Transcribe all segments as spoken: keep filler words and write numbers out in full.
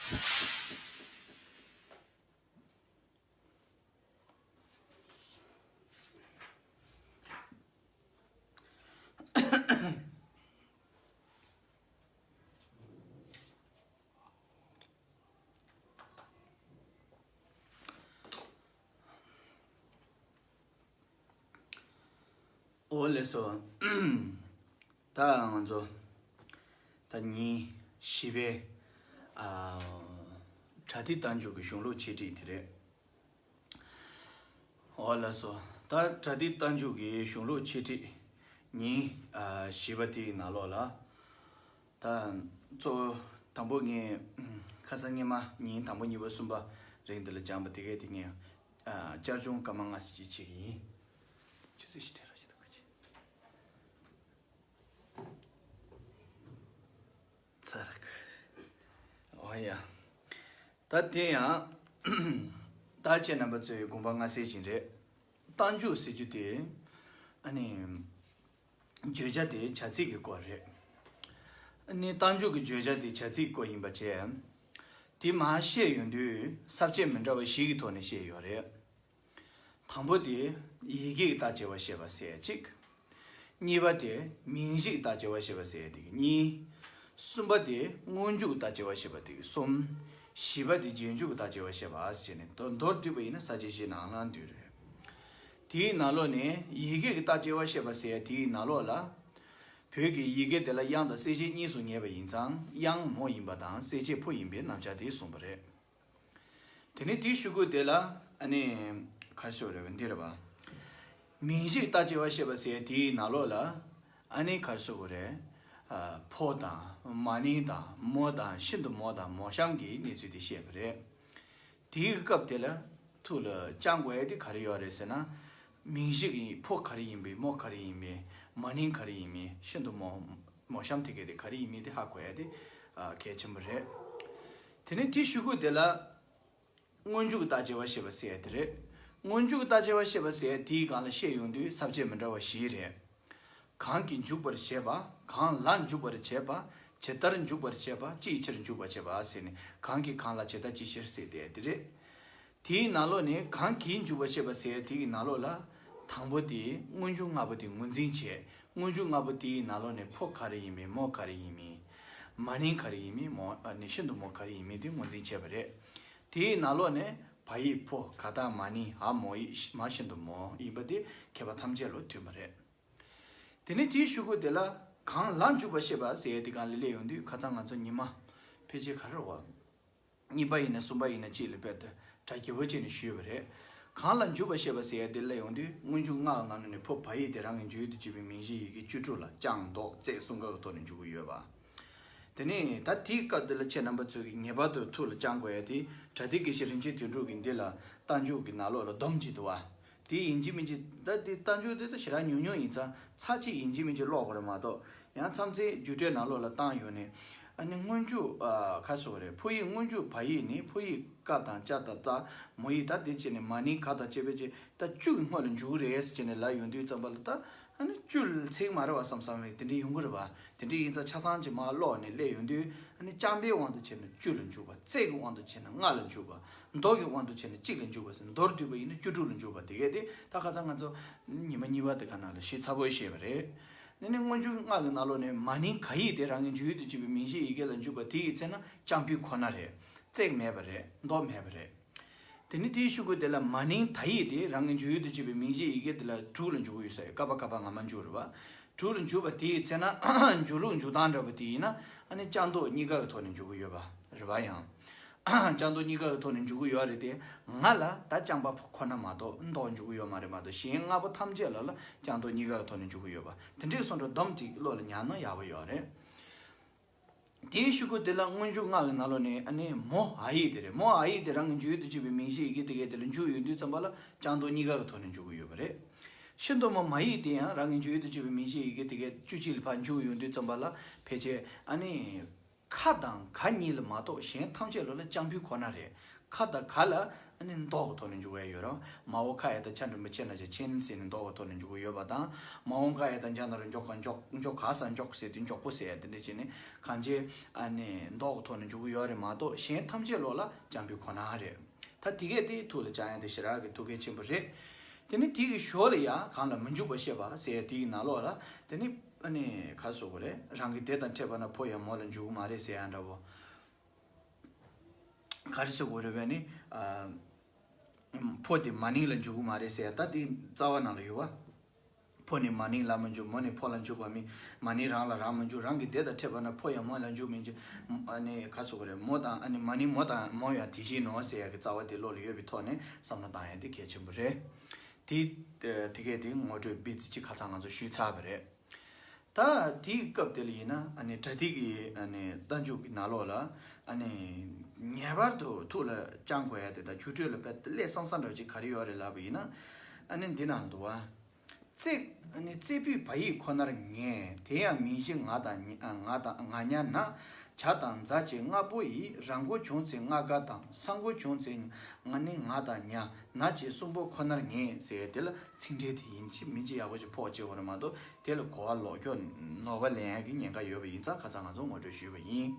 ཨོ་ལགས་སོ། ད་ང་ཚོ་ད་ཉིན་བཞི་པའི་ཨ་གྲ་སྒྲིག་རྟགས་འཇུག་གི་གཞུང་ལུགས་འཆད་ཁྲིད་དེ་རེད། ཨོ་ལགས་སོ། ད་གྲ་སྒྲིག་རྟགས་འཇུག་གི་གཞུང་ལུགས་འཆད་ཁྲིད་ཉིན་ཨ་བཞི་པ་དེའི་ནང་ལོགས་ལ། ད་གཙོ་བོ་དང་པོ་ངས་ཁ་སང་སྔོན་མ་ཉིན་དང་པོ་གཉིས་པ་གསུམ་པ་རིང་དེ་ལ་སྦྱངས་པ་དེ་གས་དེ་ངས་ཨ་བསྐྱར་སྦྱོང་སྐར་མ་ལྔ་ཙམ་ཅིག་བྱེད་ཀྱི་ཡིན། ཆུ་ཚོད་ཞིག་སྤྲད་རོགས་བྱེད་དང་ཁོ་ཆེ། ཚར་གི། འོ་ཡ། ད་དེ་ཡང་ད་ཁྱེད་རྣམ་པ་ཚོའི་དགོངས་པ་མངའ་གསལ་ཅན་རེད། རྟགས་འཇུག་ཟེར་རྒྱུ་དེ་ཨ་ནི་བརྗོད་བྱ་དེ་བྱ་ཚིག་གི་སྐོར་རེད། ཨ་ནི་རྟགས་འཇུག་གི་བརྗོད་བྱ་དེ་བྱ་ཚིག་གི་སྐོར་ཡིན་པ་བྱས། དེ་མར་བཤད་ཡོང་དུས་ས་བཅད་མི་འདྲ་བ་བཞི་གི་ཐོག་ནས་བཤད་ཡོད་རེད། དང་པོ་དེ་ཡི་གེ་གི་རྟགས་བྱེད་པ་བཤད་པ་ཟེར་གཅིག་གཉིས་པ་དེ་མིང་གཞི་གི་རྟགས་བྱེད་པ་བཤད་པ་ཟེར་དེ་གི་གཉིས། གསུམ་པ་དེ་སྔོན་འཇུག་གི་རྟགས་བྱེད་པ་བཤད་པ་དེ་གི་གསུམ། བཞི་པ་དེ་རྗེས་འཇུག་གི་རྟགས་བྱེད་པ་བཤད་པ་ཟེར་ནས་མདོར་མདོར་བསྡུས་པ་ཡིན་ན་ས་བཅད་བཞི་ནང་ལ་འདུས་རེད། དེའི་ནང་ལོགས་ནས་ཡི་གེ་གི་རྟགས་བྱེད་པ་བཤད་པ་ཟེར་དེའི་ནང་ལོགས་ལ། བོད་ཀྱི་ཡི་གེ་དེ་ལ་དབྱངས་དང་གསལ་བྱེད་གཉིས་སུ་ངེས་པ་ཡིན་ཙང་དབྱངས་མོ་ཡིན་པ་དང་གསལ་བྱེད་ཕོ་ཡིན་པའི་རྣམ་གཞག་དེ་གསུངས་པ་རེད། དེ་ནས་དེའི་གཞུག་གུ་དེ་ལ་ཨ་ནི་ག་རེ་ཟེར་དགོས་རེད་པ། འདི་རེད་པ། མིང་གཞིའི་རྟགས་བྱེད་པ་བཤད་པ་ཟེར་དེའི་ནང་ལོགས་ལ་ཨ་ནི་ག་རེ་ཟེར་དགོས་རེད། ཨ་ཕོ་དང་མ་ནིང་དང་མོ་དང་ཤིན་ཏུ་མོ་དང་མོ་གཤམ་གྱི་གནས་ཚུལ་དེ་བཤད་པ་རེད། དེའི་སྐབས་དེ་ལ་ཐུགས་ལ་བཅངས་དགོས་ཡ་དེ་ག་རེ་ཡོད་རེད་ཟེར་ན། མིང་གཞི་གི་ཕོ་ག་རེ་ཡིན་པའི་མོ་ག་རེ་ཡིན་པའི་མ་ནིང་ག་རེ་ཡིན་མིན་ཤིན་ཏུ་མོ་མོ་གཤམ་དེ་ག་དེ་ག་རེ་ཡིན་མིན་དེ་ཧ་གོ་ཡ་དེ་ཨ་གལ་ཆེན་པོ་རེད། དེ་ནས་དེའི་གཞུག་གུ་དེ་ལ། སྔོན་འཇུག་རྟགས་བྱེད་པ་ཞེས་པ་ཟེར་ཡ་དེ་རེད། སྔོན་འཇུག་རྟགས་བྱེད་པ་ཞེས་པ་ཟེར་ཡ་དེའི་སྒང་ལ་བཤད་ཡོང་དུས་ས་བཅད་མི་འདྲ་བ་བཞི་རེད། གང་གིས་འཇུག་པར་བྱེད་པ། གང་ལ་འཇུག་པར་བྱེད་པ། ཇི་ལྟར་འཇུག་པར་བྱེད་པ། ཅིའི་ཕྱིར་འཇུག་པར་བྱེད་པ་ཟེར་ནས་གང་གིས་གང་ལ་ཇི་ལྟར་ཅིའི་ཕྱིར་ཟེར་དེ་དེ་རེད། དེའི་ནང་ལོགས་ནས་གང་གིས་འཇུག་པར་བྱེད་པ་ཟེར་དེའི་ནང་ལོགས་ལ། དང་པོ་དེ་སྔོན་འཇུག་ལྔ་པོ་དེ་ངོས་འཛིན་བྱེད། སྔོན་འཇུག་ལྔ་པོ་དེའི་ནང་ལོགས་ནས་ཕོ་ག་རེ་ཡིན་མིན་མོ་ག་རེ་ཡིན་མིན། མ་ནིང་ག་རེ་ཡིན་མིན་མོ་ཨ་ནི་ཤིན་ཏུ་མོ་ག་རེ་ཡིན་མིན་དེ་ངོས་འཛིན་བྱས་པ་རེད། དེའི་ནང་ལོགས་ནས་བ་ཡིག་ཕོ་ག་ད་མ་ནིང་འ་མོ་ཡིག་མ་ཤིན་ཏུ་མོ་ཡིན་པ་དེ་མཁས་པ་ཐམས་ཅད་ལ་མཐུན་པ་རེད། དེ་ནས་དེའི་གཞུག་གུ་དེ་ལ་གང་ལ་འཇུག་པར་བཤད་པ་ཟེར་ཡ་དེ་སྒང་ལ་སླེབས་ཡོང་དུས་ཁ་སང་ང་ཚོ་ཉི་མ་ཕལ་ཆེར་ག་རེ་རེད་བ། གཉིས་པ་ཡིན་ན་གསུམ་པ་ཡིན་ན་གཅིག་ལ་དཔེ་དེ་གྲ་རྒྱས་པོ་བྱས་ནས་ཞུས་པ་རེད། གང་ལ་འཇུག་པར་བཤད་པ་ཟེར་ཡ་དེ་སླེབས་ཡོང་དུས་སྔོན་འཇུག་ལྔ་གི་ནང་ནས་ཕོ་བ་ཡིག་དེ་རང་གི་འཇུག་ཡུལ་དུ་བྱེད་པའི་མིང་གཞི་ཡི་གེ་བཅུ་དྲུག་ལ་ལྕང་མདོག་བརྩེགས་གསུམ་ཀ་གི་ཐོག་ནས་འཇུག་གི་ཡོད་པ། དེ་ནས་ད་དེའི་སྐབས་དེ་ལ་ཁྱེད་རྣམ་པ་ཚོས་ཀྱིས་ངེས་པར་དུ་ཐུགས་ལ་བཅངས་དགོས་ཡ་དེ་པྲ་ཏི་དགེ་བཤེས་རིན་ཆེན་དོན་གྲུབ་ཀྱིས་འདི་ལ་རྟགས་འཇུག་གི་ནང་ལོགས་ལ་སྡོམ་གཅིག་འདུག་བ། དེ་ཡིན་གཅིག་མིན་གཅིག་ད་དེ་རྟགས་འཇུག་དེ་ད་ཞེ་དྲག་ཉུང་ཉུང་ཡིན་ཙང་ཚར་གཅིག་ཡིན་གཅིག་མིན་གཅིག་ཀློག་དགོས་རེད་མ་གཏོགས་ཡང་མཚམས་མཚམས་རྒྱུགས་སྤྲོད་ནང་ལོགས་ལ་བཏང་ཡོང་ནས་ཨ་ནི་སྔོན་འཇུག་ཨ་ག་རེ་ཟེར་དགོས་རེད། ཕོ་ཡིག་སྔོན་འཇུག་བ་ཡིག་ནི་ཕོ་ཡིག་ཀ་དང་ཅ་དང་ཙ། མོ་ཡིག་ད་དེ་བྱས་ནས་མ་ནིང་ག་དང་བཅས་པའི་ཅིག་ད་བཅུ་གི་སྔོན་ལ་འཇུག་གི་རེད་ཟེར་བྱས་ནས་ལབ་ཡོང་དུས་ཙམ་པ་ལ་ད་ཨ་ནི་བཅུ་ལ་ཚིག་མ་རེད་བ་བསམ་བསམ་རེད། དེ་འདྲ་ཡོང་གི་རེད་བ། དེ་འདྲ་ཡིན་ཙང་ཆ་ཚང་ཅིག་མར་ཀློག་ནས་སླེབས་ཡོང་དུས་ཨ་ནི་རྐྱང་པའི་དབང་དུ་བྱས་ན་བཅུ་ལ་འཇུག་པ། བརྩེགས་ཀྱི་དབང་དུ་བྱས་ན་ལྔ་ལ་འཇུག་པ། མདོག་གི་དབང་དུ་བྱས་ན་གཅིག་ལ་འཇུག་པ་ཟེར། མདོར་བསྡུས་པ་ཡིན་ན་བཅུ་དྲུག་ལ་འཇུག་པ་དེ་གས་དེ་ད་ཁ་སང་ང་ཚོ་ཉི་མ་གཉིས་པ་དེ་ག་ནང་ལ་ཞིབ་ཚགས་པོ་བཤད་པ་རེད། དེ་ནས་སྔོན་འཇུག་ལྔ་གི་ནང་ལོགས་ནས་མ་ནིང་ག་ཡིག་དེ་རང་གི་འཇུག་ཡུལ་དུ་བྱེད་པའི་མིང་གཞིའི་ཡི་གེ་ལ་འཇུག་པ་དེ་ཡི་ཚེ་ན་རྐྱང་ཕུད་ཁོ་ན་རེད། བརྩེགས་མེད་པ་རེད། མདོག་མེད་པ་རེད། དེ་ནས་དེའི་གཞུག་གུ་དེ་ལ་མ་ནིང་ད་ཡིག་དེ་རང་གི་འཇུག་ཡུལ་དུ་བྱེད་པའི་མིང་གཞིའི་ཡི་གེ་དེ་ལ་དྲུག་ལ་འཇུག་གི་ཡོད་ས་ཡོད། ཀ་པ་ཀ་པ་ང་མ་འཇུག་རེད་བ། དྲུག་ལ་འཇུག་པ་དེ་ཡི་ཚེ་ན་འཇུག་ལུགས་འཇུག་སྟངས་འདྲ་པོ་དེ་ཡིན་ན་ཨ་ནི་རྐྱང་མདོག་གཉིས་ཀ་གི་ཐོག་ནས་འཇུག་གི་ཡོད་པ་རེད་བ། ཡང་རྐྱང་མདོག་གཉིས་ཀ་གི་ཐོག་ནས་འཇུག་གི་ཡོད་རེད་དེ། ང་ལ་ད་རྐྱང་པ་ཁོ་ན་མ་གཏོགས་མདོག་འཇུག་གི་ཡོད་མ་རེད་མ་གཏོགས་གཞན་ལྔ་པོ་ཐམས་ཅད་ལ་ལ་རྐྱང་མདོག་གཉིས་ཀ་གི་ཐོག་ནས་འཇུག་གི་ཡོད་པ། དེ་འདྲའི་བཟོ་འདྲ་སྡོམ་གཅིག་བློ་ལ་ཉར་ན་ཡག་པོ་ཡོད་རེད། དེའི་གཞུག་གུ་དེ་ལ་སྔོན་འཇུག་ལྔ་གི་ནང་ལོགས་ནས་ཨ་ནི་མོ་འ་ཡིག་དེ་རེད། མོ་འ་ཡིག་དེ་རང་གི་འཇུག་ཡུལ་དུ་བྱེད་པའི་མིང་གཞིའི་ཡི་གེ་དེ་གས་དེ་ལ་འཇུག་ཡོང་དུས་ཙམ་པ་ལ་རྐྱང་མདོག་གཉིས་ཀ་གི་ཐོག་ནས་འཇུག་གི་ཡོད་པ་རེད། ཤིན་ཏུ་མོ་མ་ཡིག་དེ་ཡང་རང་གི་འཇུག་ཡུལ་དུ་བྱེད་པའི་མིང་གཞིའི་ཡི་གེ་དེ་གས་བཅུ་གཅིག་ལ་ཕར་འཇུག་ཡོང་དུས་ཙམ་པ་ལ་ཕལ་ཆེར་ཨ་ནི་ཁ་དང་ག་གཉིས་ལ་མ་གཏོགས་གཞན་ཐམས་ཅད་ལ་ལ་རྐྱང་ཕུད་ཁོ་ན་རེད། ཁ་དང་ག་ལ་ཨ་ནི་མདོག་གི་ཐོག་ནས་འཇུག་གི་ཡོད་རེད། མ་འོངས་ཁ་ཡ་དང་ཆ་འགྲེང་བུ་ཆེ་ན་ཆ་ཆེན་ཟེར་ནས་མདོག་གི་ཐོག་ནས་འཇུག་གི་ཡོད་པ་དང་། མ་འོངས་ཁ་ཡ་དང་འཇ་ན་རོ་འཇོག་ག་འཇོག་འཇོག་ག་ས་འཇོག་ཟེར་དུས་འཇོག་པོ་ཟེར་ཡ་དེ་འདྲ་བྱས་ནས་གང་ཅི་ཨ་ནི་མདོག་གི་ཐོག་ནས་འཇུག་གི་ཡོད་རེད་མ་གཏོགས། གཞན་ཐམས་ཅད་ལོག་ལ་འཇམ་པོའི་ཁོ་ན་རེད། ད་དེ་གས་དེ་ཐུགས་ལ་བཅངས་ཡ་དེ་ཞེ་དྲག་གི་ཐུགས་གལ་ཆེན་པོ་རེད། དེ་ནི་དེ་གི་ཞོར་ལ་ཡ་གང་ལ་མི་འཇུག་པ་བཤད་པ་ཟེར་ཡ་དེ་གི་ནང་ལོགས་ལ་དེ་ནི་ཨ་ནི་ག་ཟེར་དགོས་རེད། རང་གི་དེ་དང་འཕྲད་པ་ན་ཕོ་ཡང་མོ་ལ་འཇུག་གི་མ་རེད་ཟེར་ཡ་འདྲ་བོ། ག་རེ་ཟེར་དགོས་རེད་པས་ནི། ཨ། ཕོ་དེ་མ་ནིང་ལ་འཇུག་གི་མ་རེད་ཟེར་ཡ་ད་དེ་རྩ་བ་ནང་ལ་ཡོད་པ། ཕོ་ནི་མ་ནིང་ལ་མི་འཇུག་མོ་ནི་ཕོ་ལ་འཇུག་པ་མིན། མ་ནིང་རང་ལ་རང་མི་འཇུག་རང་གི་དེ་དང་འཕྲད་པ་ན་ཕོ་ཡང་མོ་ལ་འཇུག་མི་འཇུག་ཨ་ནི་ག་ཟེར་དགོས་རེད། མོ་དང་ཨ་ནི་མ་ནིང་མོ་དང་མོ་ཡང་དེ་བཞིན་ནོ་ཟེར་ཡ་གི་རྩ་བ་དེ་བློ་ལ་ཡོད་པའི་ཐོག་ནས་བསམ་བློ་བཏང་ཡ་དེ་གལ་ཆེན་པོ་རེད། དེ་དེ་གས་དེ་ངོ་སྤྲོད་སྤེལ་ཚིག་ཅིག་ཁ་སང་ང་ཚོ་ཞུས་ཚར་བ་རེད། ད་དེའི་སྐབས་དེ་ལ་ཡིན་ན་ཨ་ནི་པྲ་ཏི་གི་ཨ་ནི་རྟགས་འཇུག་གི་ནང་ལོགས་ལ་ཨ་ནི་ངེས་པར་དུ་ཐུགས་ལ་བཅངས་དགོས་ཡ་དེ་དང་། འཇུག་འགྲོས་ལ་དཔེ་ལས་བསམ་བསམ་འདྲ་བ་ཅིག་ག་རེ་ཡོད་རེད་ལབ་པ་ཡིན་ན། ཨ་ནི་འདི་ནང་འདུག་བ། རྩེ་ཨ་ནི་རྩེ་ཕུད་བ་ཡིག་ཁོ་ནར་ངེས། དེ་ཡང་མིང་གཞི་ང་དང་ཉ་ང་དང་ང་ཉ་ན། བྱ་དང་མཛའ་བཅས་ལྔ་པོ་ཡི། ར་མགོ་བྱུང་ཚེ་ལྔ་ཀ་དང་། ས་མགོ་བྱུང་ཚེ་ང་ནི་ང་དང་ཉ་ན་བཅས་གསུམ་པོ་ཁོ་ནར་ངེས་ཟེར་ཡ་དེ་ལ་ཚིག་འགྲེལ་དེ་ཡིན་གཅིག་མིན་གཅིག་ཡག་པོ་ཅིག་ཕོག་བྱེད་དགོས་རེད་མ་གཏོགས། དེ་ལ་གོ་བ་ལོག་སྐྱོན་ནོར་བ་ལེན་ཡག་གི་ཉེན་ཁ་ཡོད་པ་ཡིན་ཙང་ཁ་སང་ང་ཚོ་ངོ་སྤྲོད་ཞུས་པ་ཡིན།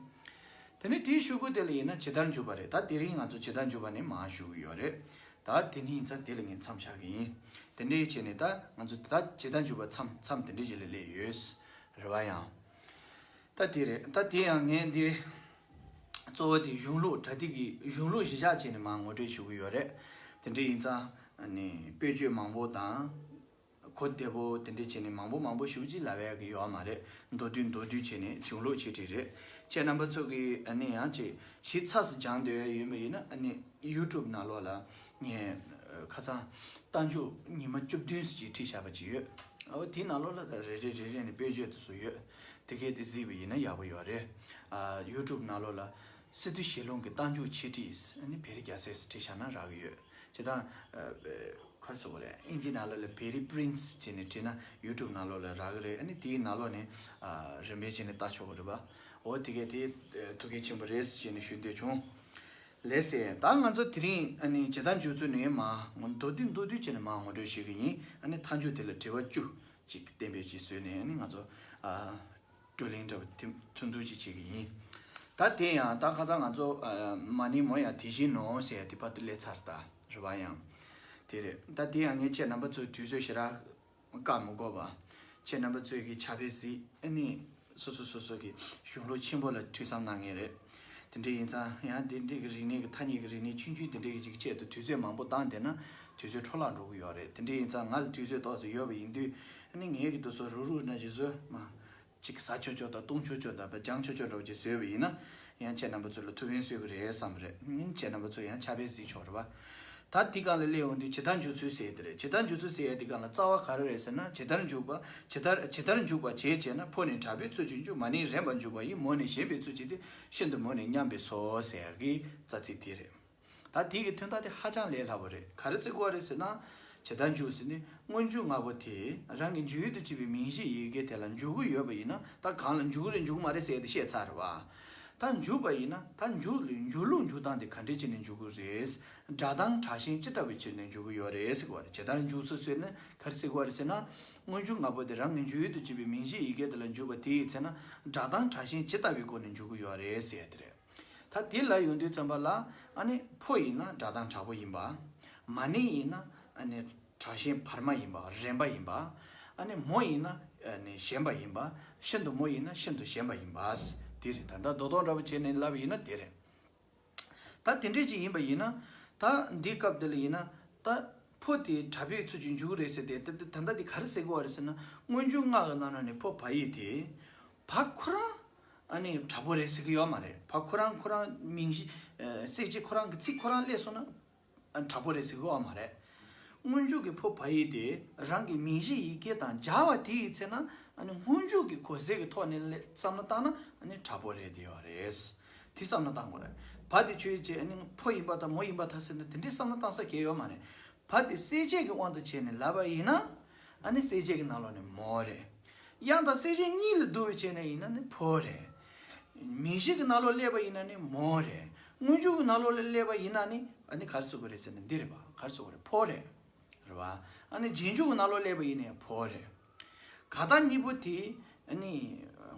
དེ་ནས་དེའི་ཤོག་གུ་དེ་ལ་ཡིན་ན་ཇི་ལྟར་འཇུག་པ་རེད། ད་དེ་རིང་ང་ཚོ་ཇི་ལྟར་འཇུག་པ་ནི་མར་ཞུ་གི་ཡོད་རེད། ད་དེ་ནི་ཡིན་ཙང་དེ་ལ་ངས་མཚམས་བཞག་གི་ཡིན། དེ་འདྲའི་བྱས་ནས་ད་ང་ཚོ་ད་ཇི་ལྟར་འཇུག་པ་མཚམས་མཚམས་དེ་འདྲའི་ཞིག་ལ་སླེབས་ཡོད། རེད་བ་ཡང་། ད་དེ་རེད། ད་དེ་ཡང་ངས་འདི་གཙོ་བོ་དེ་གཞུང་ལུགས་པྲ་ཏི་གི་གཞུང་ལུགས་གཞི་བཞག་བྱས་ནས་མར་ངོ་སྤྲོད་ཞུ་གི་ཡོད་རེད། དེ་འདྲ་ཡིན་ཙང་ཨ་ནི་དཔེ་བརྗོད་མང་པོ་དང་། གོ་བདེ་པོ་དེ་འདྲ་བྱས་ནས་མང་པོ་མང་པོ་ཞུ་ཅིག་ལབ་ཡག་གི་ཡོད་མ་རེད། མདོར་བསྡུས་མདོར་བསྡུས་བྱས་ནས་གཞུང་ལུགས་ཆེ་ཁྲིད་རེད། ཁྱེད་རྣམ་པ་ཚོ་གིས་ཨ་ནི་ཡང་ཅིག་ཞིབ་ཚགས་སུ་སྦྱང་འདོད་ཡ་ཡོད་པ་ཡིན་ན་ཨ་ནི་ཡུ་ཊུབ་ནང་ལོགས་ལ་ངས་ཁ་སང་རྟགས་འཇུག་ཉི་མ་བཅུ་བདུན་ཙམ་ཅིག་ཁྲིད་བཞག་པ་ཅིག་ཡོད། འོ་དེའི་ནང་ལོགས་ལ་ད་རེ་རེ་རེ་རེ་ནས་དཔེ་བརྗོད་དེ་ཚོ་ཡོད། དེ་གས་དེ་གཟིགས་པ་ཡིན་ན་ཡག་པོ་ཡོད་རེད། ཨ། ཡུ་ཊུབ་ནང་ལོགས་ལ་སི་ཏུ་ཞལ་ལུང་གི་རྟགས་འཇུག་ཆེ་ཁྲིད་ཨ་ནི་བེ་རི་རྒྱལ་མཚན་ཁྲིད་བཞག་ན་རག་གི་ཡོད། ཇི་ལྟར་ཨ། ག་རེ་ཟེར་དགོས་རེད། ཨིན་ཇི་ནང་ལོགས་ལ་བེ་རི་པི་རིན་སི་བྱས་ནས་བྲིས་ན་ཡུ་ཊུབ་ནང་ལོགས་ལ་རག་གི་རེད། ཨ་ནི་དེའི་ནང་ལོགས་ནས་ཨ། རིམ་པས་བྱས་ནས་ལྟ་ཆོག་གི་རེད་པ། འོ་དེ་གས་དེ་ཐུགས་གལ་ཆེན་པོ་རེད་ཟེར་ནས་ཞུ་འདོད་བྱུང་། ལགས་སེ། ད་ང་ཚོ་དེ་རིང་ཨ་ནི་ཇི་ལྟར་འཇུག་ཚུལ་ནས་མར་མདོར་བསྡུས་མདོར་བསྡུས་བྱས་ནས་མར་ངོ་སྤྲོད་ཞུ་གི་ཡིན། ཨ་ནི་མཐའ་མཇུག་དེ་ལ་དྲི་བ་བཅུ་ཅིག་གཏན་འབེབས་ཅིག་བཟོས་ནས་ཨ་ནི་ང་ཚོ་ཨ། བགྲོ་གླེང་འདྲ་བོ་དེ་ཐུང་ཐུང་ཅིག་བྱེད་ཀྱི་ཡིན། ད་དེ་ཡང་ད་ཁ་སང་ང་ཚོ་ཨ། མ་ནིང་མོ་ཡང་དེ་བཞིན་ནོ་ཟེར་ཡ་དེ་བར་དུ་སླེབས་ཚར། ད་རེད་བ་ཡང་། དེ་རེད། ད་དེ་ཡང་ངས་ཁྱེད་རྣམ་པ་ཚོའི་དུས་ཚོད་ཞེ་དྲག་བཀག་མི་དགོས་པ། ཁྱེད་རྣམ་པ་ཚོས་ཀྱི་ཕྱག་དཔེ་གཟིགས་ཨ་ནི་སོ་སོ་སོ་སོ་གི་གཞུང་ལུགས་ཆེན་པོ་ལ་ཐོས་བསམ་གནང་ངེས་རེད། དེ་འདྲ་ཡིན་ཙང་ཡང་དེ་འདྲ་གི་རིག་གནས་ཀྱི་ཐ་སྙད་ཀྱི་རིག་གནས་ཆུང་ཆུང་དེ་འདྲ་གི་ཅིག་ཆེད་དུ་དུས་ཚོད་མང་པོ་བཏང་བསྡད་ན་དུས་ཚོད་འཕྲོ་བརླག་འགྲོ་གི་ཡོད་རེད། དེ་འདྲ་ཡིན་ཙང་ང་ལ་དུས་ཚོད་ཏོག་ཙམ་ཡོད་པ་ཡིན་དུས་ཨ་ནི་ངའི་གི་དུས་ཚོད་རུག་རུག་ན་ཇི་བཟོ་མ། གཅིག་ཟ་ཆོག་ཆོག་དང་བཏུང་ཆོག་ཆོག་དང་སྦྱང་ཆོག་ཆོག་འདྲ་བོ་ཅིག་བཟོས་པ་ཡིན་ན། ཡང་ཁྱེད་རྣམ་པ་ཚོ་ལ་ཐུགས་ཕན་གསོས་ཀྱི་རེད་བསམ་པ་རེད། ཨིན། ཁྱེད་རྣམ་པ་ཚོ་ཡང་ཕྱག་དཔེ་གཟིགས་ཆོག་རེད་པ། ད་འདི་སྒང་ལ་སླེབས་ཡོང་དུས་ཇི་ལྟར་འཇུག་ཚུལ་ཟེར་ཡ་དེ་རེད། ཇི་ལྟར་འཇུག་ཚུལ་ཟེར་ཡ་དེ་སྒང་ལ་རྩ་བ་ག་རེ་རེད་ཟེར་ན། ཇི་ལྟར་འཇུག་པ། ཇི་ལྟར་ཇི་ལྟར་འཇུག་པ་བྱེད་ཅེ་ན། ཕོ་ནི་དྲག་པོའི་ཚུལ་གྱིས་འཇུག་མ་ནི་རན་པར་འཇུག་པ་ཡི། མོ་ནི་ཞན་པའི་ཚུལ་གྱིས་ཏེ། ཤིན་ཏུ་མོ་ནི་མཉམ་པས་སོ་ཟེར་ཡ་གི་རྩ་ཚིག་དེ་རེད། ད་དེ་གི་དོན་དག་དེ་ཧ་ཅང་ལས་སླ་པོ་རེད། ག་རེ་ཟེར་དགོས་རེད་ཟེར་ན། ཇི་ལྟར་འཇུག་ཟེར་ནི་སྔོན་འཇུག་ལྔ་པོ་དེ་རང་གི་འཇུག་ཡུལ་དུ་བྱེད་པའི་མིང་གཞི་ཡི་གེ་དེ་ལ་འཇུག་གི་ཡོད་པ་ཡིན་ན། ད་གང་ལ་འཇུག་གི་རེད་འཇུག་གི་མ་རེད་ཟེར་ཡ་དེ་བཤད་ཚར་རེད་པ། ད་འཇུག་པ་ཡིན་ན་ད་འཇུག་འཇུག་ལུགས་འཇུག་སྟངས་དེ་ག་འདྲས་བྱས་ནས་འཇུག་གི་རེད། སྒྲ་གདངས་དྲག་ཞན་ཇི་ལྟ་བུའི་ཕྱིར་ནས་འཇུག་གི་ཡོད་རེད་ཟེར་གོ་རེད། ཇི་ལྟར་འཇུག་ཚུལ་ཟེར་ན་ག་རེ་ཟེར་གོ་རེད་ཟེར་ན། སྔོན་འཇུག་ལྔ་པོ་དེ་རང་གི་འཇུག་ཡུལ་དུ་བྱེད་པའི་མིང་གཞི་ཡི་གེ་དེ་ལ་འཇུག་པ་དེ་ཡི་ཚེ་ན་སྒྲ་གདངས་དྲག་ཞན་ཇི་ལྟ་བུའི་སྒོ་ནས་འཇུག་གི་ཡོད་རེད་ཟེར་ཡ་དེ་རེད། ད་དེ་ལ་ཡོང་དུས་ཙམ་པ་ལ་ཨ་ནི་ཕོ་ཡིན་ན་སྒྲ་གདངས་དྲག་པོ་ཡིན་པ། མ་ནིང་ཡིན་ན་ཨ་ནི་དྲག་ཞན་བར་མ་ཡིན་པ་རན་པ་ཡིན་པ། ཨ་ནི་མོ་ཡིན་ན་ཨ་ནི་ཞན་པ་ཡིན་པ། ཤིན་ཏུ་མོ་ཡིན་ན་ཤིན་ཏུ་ཞན་པ་ཡིན་པ། དེ་རེད། ད་ལྟ་རྡོག་རྡོག་འདྲ་པོ་བྱས་ནས་ལབ་ཡིན་ན་དེ་རེད། ད་དེ་འདྲས་ཅིག་ཡིན་པ་ཡིན་ན། ད་འདི་སྐབས་འདི་ལ་ཡིན་ན། ད་ཕོ་དེ་དྲག་པོའི་ཚུལ་གྱིས་འཇུག་རེད་ཟེར་ཏེ། ད་ད་ལྟ་འདི་ག་རེ་ཟེར་གི་ཡོད་རེད་ཟེར་ན། སྔོན་འཇུག་ལྔ་གི་ནང་ན་ནས་ཕོ་བ་ཡིག་དེ་བ་ཁོ་རང་ཨ་ནི་དྲག་པོ་རེད་ཟེར་གི་ཡོད་མ་རེད། བ་ཁོ་རང་ཁོ་རང་མིང་གཞི་ཨ་གསལ་བྱེད་ཁོ་རང་གི་ཚིག་ཁོ་རང་སླེབས་སོང་ན་ཨ་དྲག་པོ་རེད་ཟེར་གི་ཡོད་མ་རེད། སྔོན་འཇུག་གི་ཕོ་བ་ཡིག་དེ་རང་གི་མིང་གཞི་ཡི་གེ་དང་སྦྱར་བ་དེ་ཡི་ཚེ་ན་ཨ་ནི་སྔོན་འཇུག་གི་གོ་ཟེར་གི་ཐོག་ནས་བསམ་བློ་བཏང་ན་ཨ་ནི་དྲག་པོ་རེད་དེ་ཡོད་རེད། དེ་བསམ་བློ་བཏང་དགོས་རེད། བ་དེ་ཆོས་ཅན་ཨ་ནི་ཕོ་ཡིན་པ་དང་མོ་ཡིན་པ་དང་ཟེར་ན་དེ་འདྲའི་བསམ་བློ་བཏང་ས་གལ་ཡོད་མ་རེད། བ་དེ་གསལ་བྱེད་ཀྱི་དབང་དུ་བྱས་ནས་ལབ་པ་ཡིན་ན། ཨ་ནི་གསལ་བྱེད་ཀྱི་ནང་ལོགས་ནས་མོ་རེད། དབྱངས་དང་གསལ་བྱེད་གཉིས་ལ་བསྡུ་བ་བྱས་ནས་ཡིན་ན་ནི་ཕོ་རེད། མིང་གཞི་གི་ནང་ལོགས་སླེབས་པ་ཡིན་ན་ནི་མོ་རེད། སྔོན་འཇུག་གི་ནང་ལོགས་ལ་སླེབས་པ་ཡིན་ན་ནི་ཨ་ནི་ག་རེ་ཟེར་དགོས་རེད་ཟེར་ན་འདི་རེད་པ། ག་རེ་ཟེར་དགོས་རེད། ཕོ་རེད། རེད་པ། ཨ་ནི་རྗེས་འཇུག་གི་ནང་ལོགས་སླེབས་པ་ཡིན་ནའི་ཕོ་རེད། ག་དང་གཉིས་པོ་དེ་ཨ་ནི་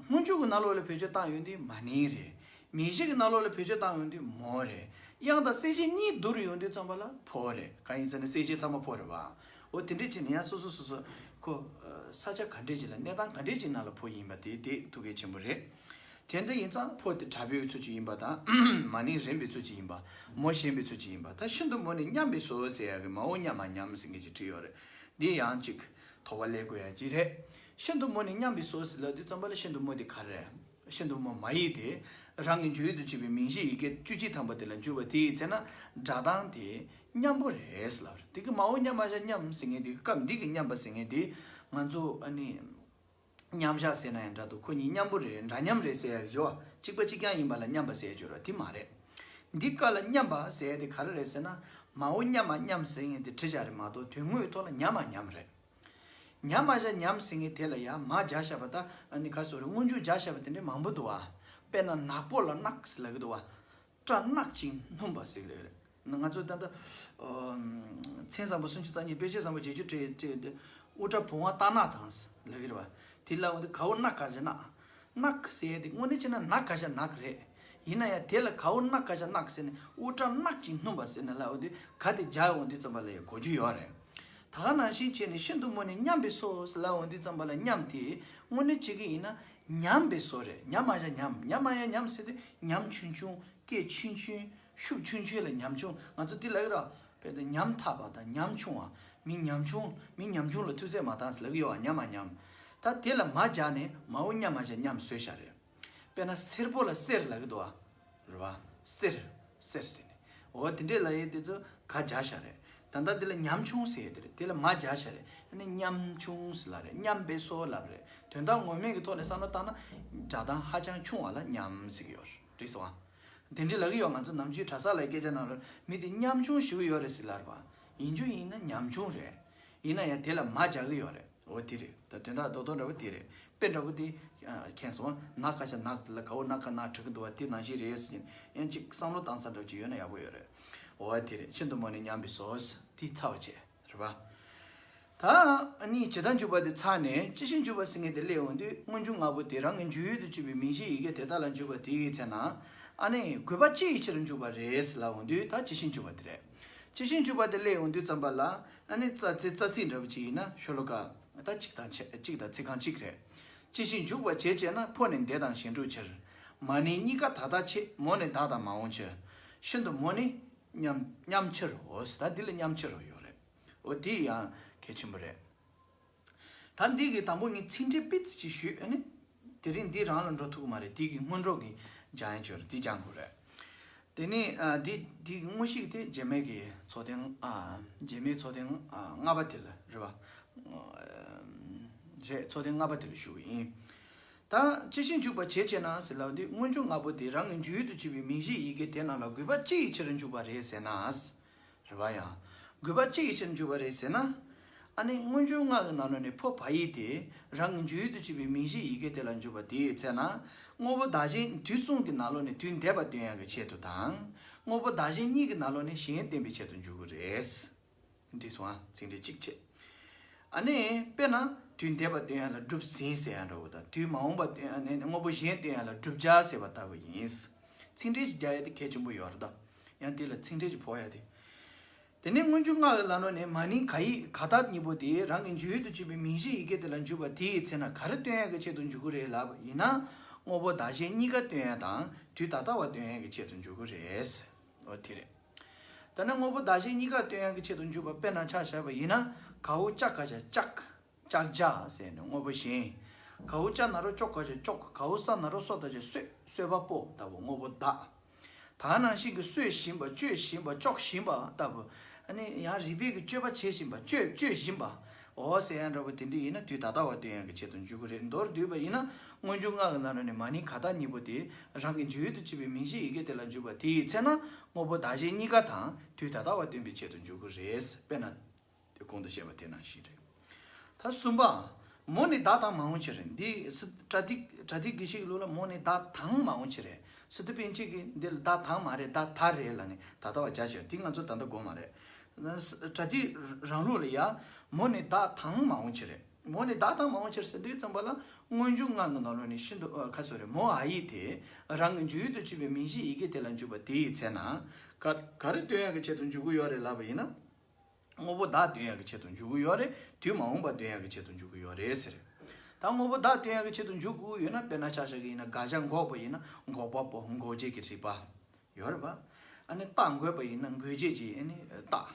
སྔོན་འཇུག་གི་ནང་ལོགས་ལ་བེད་སྤྱོད་བཏང་ཡོང་དུས་མ་ནིང་རེད། མིང་གཞི་གི་ནང་ལོགས་ལ་བེད་སྤྱོད་བཏང་ཡོང་དུས་མོ་རེད། དབྱངས་དང་གསལ་བྱེད་གཉིས་བསྡུར་ཡོང་དུས་ཙམ་པ་ལ་ཕོ་རེད། གང་ཡིན་ཟེར་ན་གསལ་བྱེད་ཚང་མ་ཕོ་རེད་པ། འོ་དེ་འདྲས་བྱས་ནས་ཡང་སོ་སོ་སོ་སོ་ཁོ་ས་ཆ་ག་འདྲས་ཅིག་ལ་གནས་སྟངས་ག་འདྲས་ཅིག་ནང་ལ་ཕོ་ཡིན་པ་དེ་དེ་ཐུགས་གལ་ཆེན་པོ་རེད། དེ་འདྲ་ཡིན་ཙང་ཕོ་དེ་དྲག་པོའི་ཚུལ་གྱིས་ཡིན་པ་དང་མ་ནིང་རན་པའི་ཚུལ་གྱིས་ཡིན་པ། མོ་ཞན་པའི་ཚུལ་གྱིས་ཡིན་པ། ད་ཤིན་ཏུ་མོ་ནི་མཉམ་པས་སོ་ཟེར་ཡག་གི་མའོ་མཉམ་མ་མཉམ་ཟེར་མཁན་ཅིག་བྲིས་ཡོད་རེད། འདི་ཡང་ཅིག་དོགས་པ་སླེབས་དགོས་ཡག་ཅིག་རེད། ཤིན་ཏུ་མོ་ནི་མཉམ་པས་སོ་ཟེར་ལབ་དུས་ཙམ་པ་ལ་ཤིན་ཏུ་མོ་དེ་ག་རེ་རེད། ཤིན་ཏུ་མོ་མ་ཡིག་དེ་རང་གི་འཇུག་ཡུལ་དུ་བྱེད་པའི་མིང་གཞི་ཡི་གེ་བཅུ་གཅིག་ཐམ་པ་དེ་ལ་འཇུག་པ་དེ་ཡི་ཚེ་ན་སྒྲ་གདངས་དེ་མཉམ་པོ་རེད་ཟེར་ལབ་རེད། དེ་གི་མའོ་མཉམ་མ་བཞག་མཉམ་ཟེར་མཁན་དེ་སྐབས་འདི་གི་མཉམ་པ་ཟེར་མཁན་དེ་ང་ཚོ་ཨ་ནི། མཉམ་བཞག་ཟེར་ན་ཡང་འདྲ་འདུག་ཁོ་གཉིས་མཉམ་པོ་རེད། འདྲ་མཉམ་རེད་ཟེར་ཡག་བརྗོད་པ་གཅིག་པ་གཅིག་རྐྱང་ཡིན་པ་ལ་མཉམ་པ་ཟེར་ཡག་བརྗོད་པ་དེ་མ་རེད། འདི་ཀ་ལ་མཉམ་པ་ཟེར་ཡག་དེ་ག་རེ་རེད་ཟེར་ན། མའོ་མཉམ་མ་མཉམ་ཟེར་མཁན་དེ་བྲིས་བཞག་རེད་མ་གཏོགས་དོན་དངོས་ཐོག་ལ་མཉམ་མ་མཉམ་རེད། མཉམ་མ་བཞག་མཉམ་ཟེར་མཁན་དེ་ལ་ཡང་མ་བཞག་བཞག་པ་ད་ཨ་ནི་ག་སོ་རེད། སྔོན་འཇུག་བཞག་བཞག་པ་དེ་འདྲའི་མང་པོ་འདུག་བ། དཔེར་ན་ནག་པོ་ལ་ནག་ཟེར་ལབ་ཀྱི་འདུག་བ། སྐྲ་ནག་ཅིང་སྣུམ་པ་ཟེར་ལབ་རེད། ང་ཚོ་ད་ལྟ་ཨོ་མཚན་བཟང་པོ་སུམ་ཅུ་རྩ་གཉིས་དཔེ་བྱད་བཟང་པོ་བརྒྱད་ཅུ་གྲས་གྲས་དེ་དབུ་སྐྲ་བུང་བ་སྟག་ནག་དང་ལབ་ཀྱི་རེད་བ། དེ་ལ་འོ་དེ་གའོ་ནག་ག་ཞ་ནག་ནག་ཟེར་ཡ་དེ་དངོས་གནས་བྱས་ན་ནག་ག་ཞ་ནག་རེད། ཡིན་ན་ཡང་དེ་ལ་གའོ་ནག་ག་ཞ་ནག་ཟེར་ནས་དབུ་སྐྲ་ནག་ཅིང་སྣུམ་པ་ཟེར་ནས་ལབ་འོ་དེ་ག་དེ་སྦྱར་འོང་དུས་ཙམ་པ་ལ་ཡང་གོ་རྒྱུ་ཡོད་རེད། ད་ག་ནང་བཞིན་བྱས་ནས་ཤིན་ཏུ་མོ་ནི་མཉམ་པས་སོ་ལབ་འོང་དུས་ཙམ་པ་ལ་མཉམ་དེ་དངོས་གནས་བྱེད་ཀྱི་ཡིན་ན་ཉམས་པས་སོ་རེད། ཉམས་མ་བཞག་ཉམས། ཉམས་མ་བཞག་ཉམས་ཟེར་དུས་ཉམ་ཆུང་ཆུང་། སྐད་ཆུང་ཆུང་། ཤུགས་ཆུང་ཆུང་ལ་ཉམ་ཆུང་། ང་ཚོ་འདི་ལབ་ཀྱི་ར། དཔེ་དེ་ཉམ་ཐག་པ་དང་ཉམ་ཆུང་བ། མི་ཉམ་ཆུང་། མི་ཉམ་ཆུང་ལ་ཐུགས་ཚད་མ་བཏང་ཟེར་ལབ་ཀྱི་ཡོད་བ། ཉམ་མ་ཉམ། ད་དེ་ལ་མ་སྦྱར་ནས་མའོ་མཉམ་མ་བཞག་མཉམ་བཟོས་བཞག་རེད། དཔེར་ན་སེར་པོ་ལ་སེར་ལབ་ཀྱི་འདུག་བ། རེད་བ། སེར། སེར་ཟེར་ནས། འོ་དེ་འདྲས་ལབ་ཡས་དེ་ཚོ་ག་སྦྱར་བཞག་རེད། ད་ལྟ་དེ་ལ་ཉམ་ཆུང་ཟེར་ཡས་དེ་རེད། དེ་ལ་མ་སྦྱར་བཞག་རེད། ཨ་ནི་ཉམ་ཆུང་ཟེར་ལབ་རེད། མཉམ་པས་སོ་ལབ་རེད། དོན་དག་ངོ་མའི་གི་ཐོག་ནས་བསམ་བློ་བཏང་ན་སྒྲ་གདངས་ཧ་ཅང་ཆུང་བ་ལ་ཉམ་ཟེར་གྱི་ཡོད་རེད། རེད་སོང་ཨ། དེ་འདྲས་ལབ་ཀྱི་ཡོད། ང་ཚོ་ནམ་རྒྱུན་གྲྭ་ས་ལ་སྐད་ཆ་ནང་ལ་མི་དེ་ཉམ་ཆུང་ཞེ་པོ་ཡོད་རེད་ཟེར་ལབ་རེད་བ། ཡིན་རྒྱུ་ཡིན་ན་ཉམ་ཆུང་རེད། ཡིན་ན་ཡང་དེ་ལ་མ་སྦྱར་གྱི་ཡོད་རེད། འོ་དེ་རེད། ད་དོན་དག་རྡོག་རྡོག་འདྲ་པོ་དེ་རེད། དཔེ་འདྲ་པོ་དེ་མཁྱེན་སོང་ང་། ནག་ཁ་ཤ་ནག་དེ་ལ་གའོ་ནག་ཁ་ནག་བྲི་གི་འདུག་བ། དེ་ནང་བཞིན་རེད་ཟེར་གྱིན་ཡང་ཅིག་བསམ་བློ་བཏང་ས་འདྲ་པོ་ཅིག་ཡོད་ན་ཡག་པོ་ཡོད་རེད། འོ་དེ་རེད། ཤིན་ཏུ་མོ་ནི་མཉམ་པས་སོ། དེ་ཚར་བ་བྱས། རེད་པ། ད་ཨ་ནི་ཇི་ལྟར་འཇུག་པ་དེ་ཚར་ནས་ཅི་ཞིག་འཇུག་པ་ཟེར་མཁན་དེ་སླེབས་འོང་དུས་སྔོན་འཇུག་ལྔ་པོ་དེ་རང་གི་འཇུག་ཡུལ་དུ་གྱུར་པའི་མིང་གཞིའི་ཡི་གེ་དེ་དག་ལ་འཇུག་པ་དེའི་ཚེ་ན། ཨ་ནི་དགོས་པ་ཅི་ཡི་ཕྱིར་འཇུག་པ་རེད་ཟེར་ལབ་འོང་དུས་ད་ཅི་ཞིག་འཇུག་པ་དེ་རེད། ཅི་ཞིག་འཇུག་པ་དེ་སླེབས་འོང་དུས་ཙམ་པ་ལ། ཨ་ནི་རྩ་ཚིག་རྩ་ཚིག་འདྲ་པོ་ཅིག་ཡིན་ན་ཤོ་ལོ་ཀ་ད་གཅིག་དང་ཆ་གཅིག་དང་ཚིག་རྐང་གཅིག་རེད། ཅི་ཞིག་འཇུག་པ་བྱེད་ཅེ་ན། ཕོ་ནི་འདས་དང་གཞན་དྲུག་ཕྱིར། མ་ནིང་གཉིས་ཀ་ད་ལྟ་ཆེ། མོ་ནི་བདག་དང་མ་འོངས་ཕྱིར། ཤིན་ཏུ་མོ་ནི་མཉམ་མཉམ་ཕྱིར་རོ། ད་འདི་ལ་མཉམ་ཕྱིར་རོ་ཡོད་རེད། འོ་འདི་ཡང་གལ་ཆེན་པོ་རེད། ད་འདི་གི་དང་པོ་ངས་ཚིག་འགྲེལ་སྤེ་ར་ཅིག་ཞུས། ཨ་ནི་དེ་རིང་འདི་རང་ལ་འགྲོ་ཐུབ་ཀྱི་མ་རེད། འདི་གི་སྔོན་འགྲོ་གི་སྦྱང་ཡ་ཅིག་ཡོད་རེད། འདི་སྦྱང་དགོས་རེད། དེ་ནས་ཨ་འདི་འདི་གི་དངོས་གཞི་དེ་རྗེས་མའི་གི་ཚོགས་ཐེངས་ཨ་རྗེས་མའི་ཚོགས་ཐེངས་ཨ་ལྔ་པ་དེ་ལ་རེད་བ། རེད། ཚོགས་ཐེངས་ལྔ་པ་དེ་ལ་ཞུ་གི་ཡིན། ད་ཅི་ཞིག་འཇུག་པ་བྱེད་ཅེ་ན་ཟེར་ལབ་དུས་སྔོན་འཇུག་ལྔ་པོ་དེ་རང་གི་འཇུག་ཡུལ་དུ་གྱུར་པའི་མིང་གཞིའི་ཡི་གེ་དེ་རྣམས་ལ་དགོས་པ་ཅི་ཡི་ཕྱིར་འཇུག་པ་རེད་ཟེར་ན། རེད་བ་ཡ། དགོས་པ་ཅི་ཡི་ཕྱིར་འཇུག་པ་རེད་ཟེར་ན། ཨ་ནི་སྔོན་འཇུག་ལྔ་གི་ནང་ལོགས་ནས་ཕོ་བ་ཡིག་དེ་རང་གི་འཇུག་ཡུལ་དུ་གྱུར་པའི་མིང་གཞིའི་ཡི་གེ་དེ་ལ་འཇུག་པ་དེའི་ཚེ་ན། དངོས་པོ་བདག་གཞན་དུས་གསུམ་གྱི་ནང་ལོགས་ནས་དུས་འདས་པ་སྟོན་ཡག་གི་ཆེད་དུ་དང་། དངོས་པོ་བདག་གཞན་གཉིས་ཀྱི་ནང་ལོགས་ནས་གཞན་བསྟན་པའི་ཆེད་དུ་འཇུག་གི་རེད། འགྲིག་སོང་ཨ། ཚིག་འགྲེལ་གཅིག་བྱས། ཨ་ནི་དཔེར་ན་དུས་འདས་པ་སྟོན་ཡག་ལ་སྒྲུབ་ཟིན་ཟེར་ཡག་འདྲ་བོ་དང་། དུས་མ་འོངས་པ་སྟོན་ཡག་ནི་དངོས་པོ་གཞན་སྟོན་ཡག་ལ་བསྒྲུབ་བྱ་ཟེར་བ་ལྟ་བུ་ཡིན། ཚིག་འགྲེལ་རྒྱག་ཡག་དེ་གལ་ཆེན་པོ་ཡོད་རེད་ད། ཡང་དེ་ལ་ཚིག་འགྲེལ་གྱི་ཕོག་ཡག་དེ། དེ་ནས་སྔོན་འཇུག་ལྔ་གི་ལ་ནོ་ནས་མ་ནིང་ག་ཡིག་ག་དག་གཉིས་པོ་དེ་རང་གི་འཇུག་ཡུལ་དུ་གྱུར་པའི་མིང་གཞིའི་ཡི་གེ་དེ་ལ་འཇུག་པ་དེའི་ཚེ་ན་ག་རེ་སྟོན་ཡག་གི་ཆེད་དུ་འཇུག་གི་རེད་ལབ་ཡིན་ན། དངོས་པོ་བདག་གཞན་གཉིས་ཀ་སྟོན་ཡག་དང་དུས་ད་ལྟ་བ་སྟོན་ཡག་གི་ཆེད་དུ་འཇུག་གི་རེད། འོ་དེ་རེད། ད་ནི་དངོས་པོ་བདག་གཞན་གཉིས་ཀ་སྟོན་ཡག་གི་ཆེད་དུ་འཇུག་པ་དཔེར་ན་ཆ་བཞག་པ་ཡིན་ན། གའོ་ལྕགས་ག་ཞ་ལྕགས། ལྕགས་བྱ་ཟེར་ནས་དངོས་པོ་གཞན། གའོ་ཅ་ན་རོ་ལྕོ་ག་ཞ་ལྕོག་གའོ་ས་ན་རོ་སོ་ད་ཞ་སོད། སོད་པ་པོ་ལྟ་བུ་དངོས་པོ་བདག་ད་ག་ནང་བཞིན་གྱི་སོད་བཞིན་པ། གཅོད་བཞིན་པ། ལྕོག་བཞིན་པ་ལྟ་བུ། ཨ་ནི་ཡང་རིགས་པས་ཀྱི་གཅོད་པ་བྱེད་བཞིན་པ། གཅོད་གཅོད་བཞིན་པ། འོ་ཟེར་ཡག་འདྲ་བོ་དེ་འདྲ་ཡིན་ན་དུས་ད་ལྟ་བ་སྟོན་ཡག་གི་ཆེད་དུ་འཇུག་གི་རེད། མདོར་བསྡུས་པ་ཡིན་ན་སྔོན་འཇུག་ལྔ་གི་ནང་ནས་མ་ནིང་ག་དག་གཉིས་པོ་དེ་རང་གི་འཇུག་ཡུལ་དུ་གྱུར་པའི་མིང་གཞིའི་ཡི་གེ་དེ་ལ་འཇུག་པ་དེའི་ཚེ་ན་དངོས་པོ་བདག་གཞན་གཉིས་ཀ་དང་དུས་ད་ལྟ་བ་སྟོན་པའི་ཆེད་དུ་འཇུག་གི་རེད། དཔེར་ན། དེ་གོང་དུ་བཤད་པ་དེ་ནང་བཞིན་རེད། ད་གསུམ་པ། མོ་ནི་བདག་དང་མ་འོངས་ཕྱིར་རེད། འདི་སི་པྲ་ཏི་པྲ་ཏི་གི་ཤིག་ལུགས་ལ་མོ་ནི་བདག་དང་མ་འོངས་ཕྱིར་རེད། སི་ཏུ་པཎ་ཆེན་གྱིས་འདི་ལ་བདག་དང་མ་རེད། བདག་ད་རེད་ལབ་ནས་ད་ལྟ་བ་སྦྱར་བྱས། དེ་ང་ཚོ་ད་ལྟ་དགོས་མ་རེད། པྲ་ཏི་རང་ལུགས་ལ་ཡ་མོ་ནི་བདག་དང་མ་འོང་ཕྱིར་རེད། མོ་ནི་བདག་དང་མ་འོང་ཕྱིར་ཟེར་དུས་ཙམ་པ་ལ་སྔོན་འཇུག་ལྔ་གི་ནང་ལོགས་ནས་ཤིན་ཏུ་ཨ་ཁ་སོ་རེད། མོ་ཨ་ཡིག་དེ་རང་གི་འཇུག་ཡུལ་དུ་གྱུར་པའི་མིང་གཞི་ཡི་གེ་དེ་ལ་འཇུག་པ་དེ་ཡི་ཚེ་ན་ག་ག་རེ་སྟོན་ཡག་གི་ཆེད་དུ་འཇུག་གི་ཡོད་རེད་ལབ་པ་ཡིན་ན། དངོས་པོ་བདག་སྟོན་ཡག་གི་ཆེད་དུ་འཇུག་གི་ཡོད་རེད། དུས་མ་འོངས་པ་སྟོན་ཡག་གི་ཆེད་དུ་འཇུག་གི་ཡོད་རེད་ཟེར། ད་དངོས་པོ་བདག་སྟོན་ཡག་གི་ཆེད་དུ་འཇུག་དགོས་ཡོད་ན། དཔེར་ན་ཆ་བཞག་གི་ཡིན་ན་དགག་བྱ་འགོག་པ་ཡིན་ན་འགོག་པ་པོ་འགོག་བྱེད་ཀྱི་རིགས་པ་ཡོད་རེད་པ། ཨ་ནི་རྟགས་འགོད་པ་ཡིན་ན་འགོད་བྱེད་ཀྱི་ཨ་ནི་རྟགས་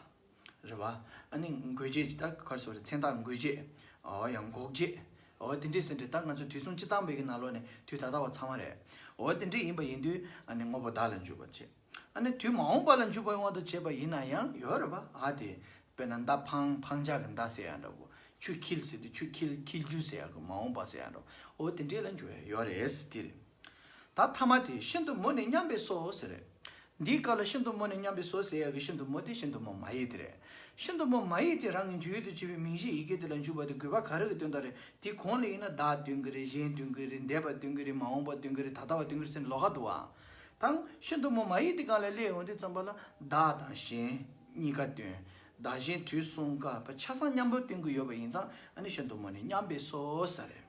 རེད་པ། ཨ་ནི་འགོད་བྱེད་ཀྱི་ད་ག་རེ་ཟེར་དགོས་རེད། མཚན་རྟགས་འགོད་བྱེད། འོ་ཡང་འགོག་བྱེད། འོ་དེ་འདྲས་ཟེར་འདྲ། ད་ང་ཚོ་དུས་གསུམ་སྤྱི་བཏང་པའི་གི་ནང་ལོགས་ནས་དུས་ད་ལྟ་བ་ཚང་མ་རེད། འོ་དེ་འདྲས་ཡིན་པ་ཡིན་དུས་ཨ་ནི་དངོས་པོ་བདག་ལ་འཇུག་པ་བྱེད། ཨ་ནི་དུས་མ་འོངས་པ་ལ་འཇུག་པའི་དབང་དུ་བྱས་པ་ཡིན་ན་ཡང་ཡོད་རེད་པ། ཨ་དེ་དཔེར་ན་མདའ་འཕང་། འཕང་རྒྱག་གི་མདའ་ཟེར་ཡག་འདྲ་བོ། ཆུ་འཁྱིལ་ཟེར་དུས་ཆུ་འཁྱིལ། འཁྱིལ་རྒྱུ་ཟེར་ཡག་གི་མ་འོངས་པ་ཟེར་ཡག་འདྲ་བོ། འོ་དེ་འདྲས་ལ་འཇུག་ཡག་ཡོད་རེད་དེ་རེད། ད་ཐ་མ་དེ་ཤིན་ཏུ་མོ་ནི་མཉམ་པས་སོ་ཟེར་རེད། འདིའི་སྐབས་ལ་ཤིན་ཏུ་མོ་ནི་མཉམ་པས་སོ་ཟེར་ཡག་གི་ཤིན་ཏུ་མོ་དེ་ཤིན་ཏུ་མོ་མ་ཡིག་དེ་རེད། ཤིན་ཏུ་མོ་མ་ཡིག་དེ་རང་གི་འཇུག་ཡུལ་དུ་གྱུར་པའི་མིང་གཞི་ཡི་གེ་དེ་ལ་འཇུག་པ་དེ་དགོས་པ་ག་རེ་གི་དོན་དག་རེད། དེ་གོང་ལ་ཡིན་ན་བདག་སྟོན་གྱི་རེད། གཞན་སྟོན་གྱི་རེད། འདས་པ་སྟོན་གྱི་རེད། མ་འོངས་པ་སྟོན་གྱི་རེད། ད་ལྟ་བ་སྟོན་གྱི་རེད་ཟེར་ནས་ལོགས་ཀ་འདུག་ཨ། ད་ཤིན་ཏུ་མོ་མ་ཡིག་དེ་སྒང་ལ་སླེབས་ཡོང་དུས་ཙམ་པ་ལ་བདག་དང་གཞན་གཉིས་ཀ་སྟོན། བདག་གཞན་དུས་གསུམ་ཀ་ཆ་ཚང་མཉམ་པོ་སྟོན་གྱི་ཡོད་པ་ཡིན་ཙང་ཨ་ནི་ཤིན་ཏུ་མོ་ནི་མཉམ་པས་སོ་ཟེར་རེད།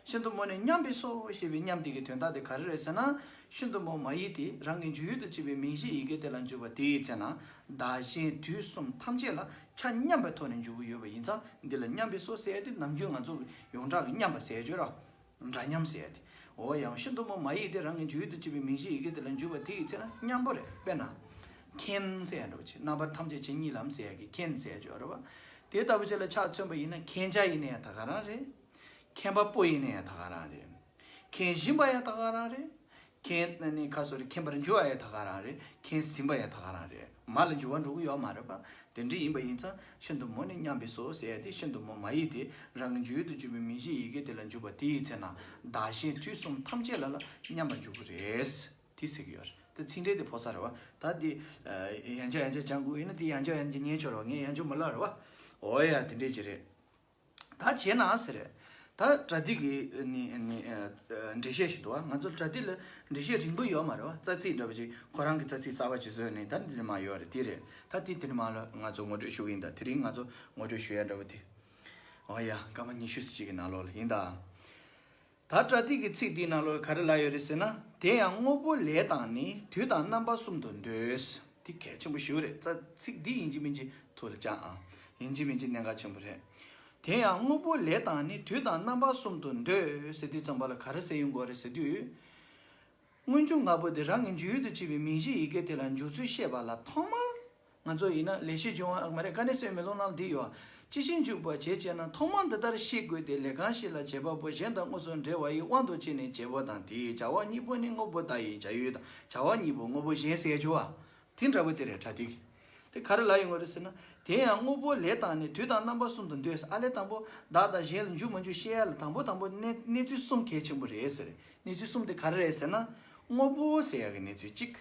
ཤིན་ཏུ་མོ་ནི་མཉམ་པས་སོ་ཞེས་པའི་མཉམ་དེ་གི་དོན་དག་དེ་ག་རེ་རེད་ཟེར་ན། ཤིན་ཏུ་མོ་མ་ཡིག་དེ་རང་གི་འཇུག་ཡུལ་དུ་བྱེད་པའི་མིང་གཞི་ཡི་གེ་དེ་ལ་འཇུག་པ་དེའི་ཚེ་ན་བདག་གཞན་དུས་གསུམ་ཐམས་ཅད་ལ་ཆ་མཉམ་པའི་ཐོག་ནས་འཇུག་གི་ཡོད་པ་ཡིན་ཙང་འདི་ལ་མཉམ་པས་སོ་ཟེར་ཡག་དེ་ནམ་རྒྱུན་ང་ཚོ་གི་ཡོངས་གྲགས་ཀྱི་མཉམ་པ་ཟེར་ཡག་ཅིག་ཡོད་རེད། འདྲ་མཉམ་ཟེར་ཡག་དེ། འོ་ཡང་ཤིན་ཏུ་མོ་མ་ཡིག་དེ་རང་གི་འཇུག་ཡུལ་དུ་བྱེད་པའི་མིང་གཞི་ཡི་གེ་དེ་ལ་འཇུག་པ་དེ་ཡི་ཚེ་ན་མཉམ་པོ་རེད། དཔེར་ན། མཁྱེན་ཟེར་ཡག་འདྲ་བོ་ཅིག་རྣམ་པ་ཐམས་ཅད་ཇི་སྙེད་ལམ་ཟེར་ཡག་གི་མཁྱེན་ཟེར་ཡག་ཅིག་ཡོད་རེད་པ། དེ་ལྟ་བུ་ཅིག་ལ་ཆ་མཚོན་པ་ཡིན་ན་མཁྱེན་བྱ་ཡིན་ན་ཡང་ད་ག་རང་རེད། མཁྱེན་པ་པོ་ཡིན་ན་ཡང་ད་ག་རང་རེད། མཁྱེན་བཞིན་པ་ཡང་ད་ག་རང་རེད། མཁྱེན་ནི་ཁ་སོ་རེ་མཁྱེན་པར་འགྱུར་བ་ཡང་ད་ག་རང་རེད། མཁྱེན་ཟིན་པ་ཡང་ད་ག་རང་རེད། མ་ལ་འགྱུར་བ་འགྲོ་གི་ཡོད་མ་རེད་པ། དེ་འདྲ་ཡིན་པ་ཡིན་ཙང་ཤིན་ཏུ་མོ་ནི་མཉམ་པས་སོ་ཟེར་ཡག་དེ་ཤིན་ཏུ་མོ་མ་ཡིག་དེ་རང་གི་འཇུག་ཡུལ་དུ་གྱུར་པའི་མིང་གཞི་ཡི་གེ་དེ་ལ་འཇུག་པ་དེ་ཡི་ཚེ་ན་བདག་གཞན་དུས་གསུམ་ཐམས་ཅད་ལ་ལ་མཉམ་པར་འཇུག་གི་རེད། དེ་ཟེར་གི་ཡོད་རེད། དེ་ཚིག་འགྲེལ་དེ་ཕོ་ས་རེད་བ། ད་དེ་ཡང་བསྐྱར་ཡང་བསྐྱར་སྦྱང་དགོས་ཡིན་ན་དེ་ཡང་བསྐྱར་ཡང་བསྐྱར་ཉན་ཆོག་རེད་བ། ངས་ཡང་བསྐྱར་མ་ལབ་རེད་བ། འོ་ཡ་དེ་འདྲས་ཅིག་རེད། ད་བྱས་ན་ཟེར། ད་པྲ་ཏི་གི་ནི་ནི་ཨ་འགྲེལ་བཤད་ཞིག་འདུག་བ། ང་ཚོ་པྲ་ཏི་ལ་འགྲེལ་བཤད་རིང་པོ་ཡོད་མ་རེད་བ། རྩ་ཚིག་འདྲ་པོ་ཅིག་ཁོ་རང་གི་རྩ་ཚིག་གསར་པ་ཅིག་བཟོས་ནས་ད་འདི་ནས་མར་ཡོད་རེད། དེ་རེད། ད་དེ་དེ་ནས་མར་ལ་ང་ཚོ་ངོ་སྤྲོད་ཞུ་གི་ཡིན། ད་དེ་རིང་ང་ཚོ་ངོ་སྤྲོད་ཞུ་ཡ་འདྲ་པོ་དེ། འོ་ཡ། སྐར་མ་ཉི་ཤུ་ཙམ་ཅིག་གི་ནང་ལོགས་ལ་ཡིན་ད། ད་པྲ་ཏི་གི་ཚིག་འདིའི་ནང་ལོགས་ག་རེ་ལབ་ཡོད་རེད་ཟེར་ན། དེ་ཡང་དངོས་པོ་ལས་དང་ནི་དུས་དང་རྣམ་པ་གསུམ་དུ་འདོད། འདི་གལ་ཆེན་པོ་ཞིག་རེད། རྩ་ཚིག་འདི་ཡིན་གཅིག་མིན་གཅིག་ཐུགས་ལ་བཅངས་ཨ། ཡིན་གཅིག་མིན་གཅིག་གནད་འགག་ཆེན་པོ་རེད། དེ་ཡང་དངོས་པོ་ལས་དང་ནི་དུས་དང་རྣམ་པ་གསུམ་དུ་འདོད་ཟེར་དུས་ཙམ་པ་ལ་ག་རེ་ཟེར་ཡོང་དགོས་རེད་ཟེར་དུས། སྔོན་འཇུག་ལྔ་པོ་དེ་རང་གི་འཇུག་ཡུལ་དུ་བྱེད་པའི་མིང་གཞི་ཡི་གེ་དེ་ལ་འཇུག་ཚུལ་བཤད་པ་ལ་ཐོག་མར། ང་ཚོ་ཡིན་ན་ལེགས་བཤད་ལྗོན་དབང་མ་རེད། དཀའ་གནད་གསལ་བའི་མེ་ལོང་ནང་འདི་ཡོད། ཅི་ཕྱིར་འཇུག་པ་བྱེད་ཅེ་ན། ཐོག་མར་འདི་ལྟར་ཤེས་དགོས་ཏེ། ལས་གང་ཞིག་ལ་བྱེད་པ་པོ། གཞན་དང་དངོས་སུ་འབྲེལ་བ་ཡི་དབང་དུ་བྱས་ནས་བྱེད་པོ་དང་། དེའི་བྱ་བ་གཉིས་པོ་ནི་དངོས་པོ་བདག་ཡིན་བྱ་ཡུལ་དང་། བྱ་བ་གཉིས་པོ་དངོས་པོ་གཞན་ཟེར་ཡག་ཅིག་ཡོད་བ། དེ་འདྲ་པོ་དེ་རེད། པྲ་ཏི་གི། དེ་ག་རེ་ལབ་ཡོང་གི་རེད་ཟེར་ན། དེ་ཡང་དངོས་པོ་ལས་དང་ནི་དུས་དང་རྣམ་པ་གསུམ་དུ་འདོད་ཟེར། ཨ་ལས་དང་པོ་བདག་དང་གཞན་ལ་འཇུག་མ་འཇུག་བཤད་ཡ་ལ་དང་པོ་དང་པོ་གནས་གནས་ཚུལ་གསུམ་གལ་ཆེན་པོ་རེད་ཟེར། གནས་ཚུལ་གསུམ་དེ་ག་རེ་རེད་ཟེར་ན། དངོས་པོ་ཟེར་ཡ་གི་གནས་ཚུལ་གཅིག་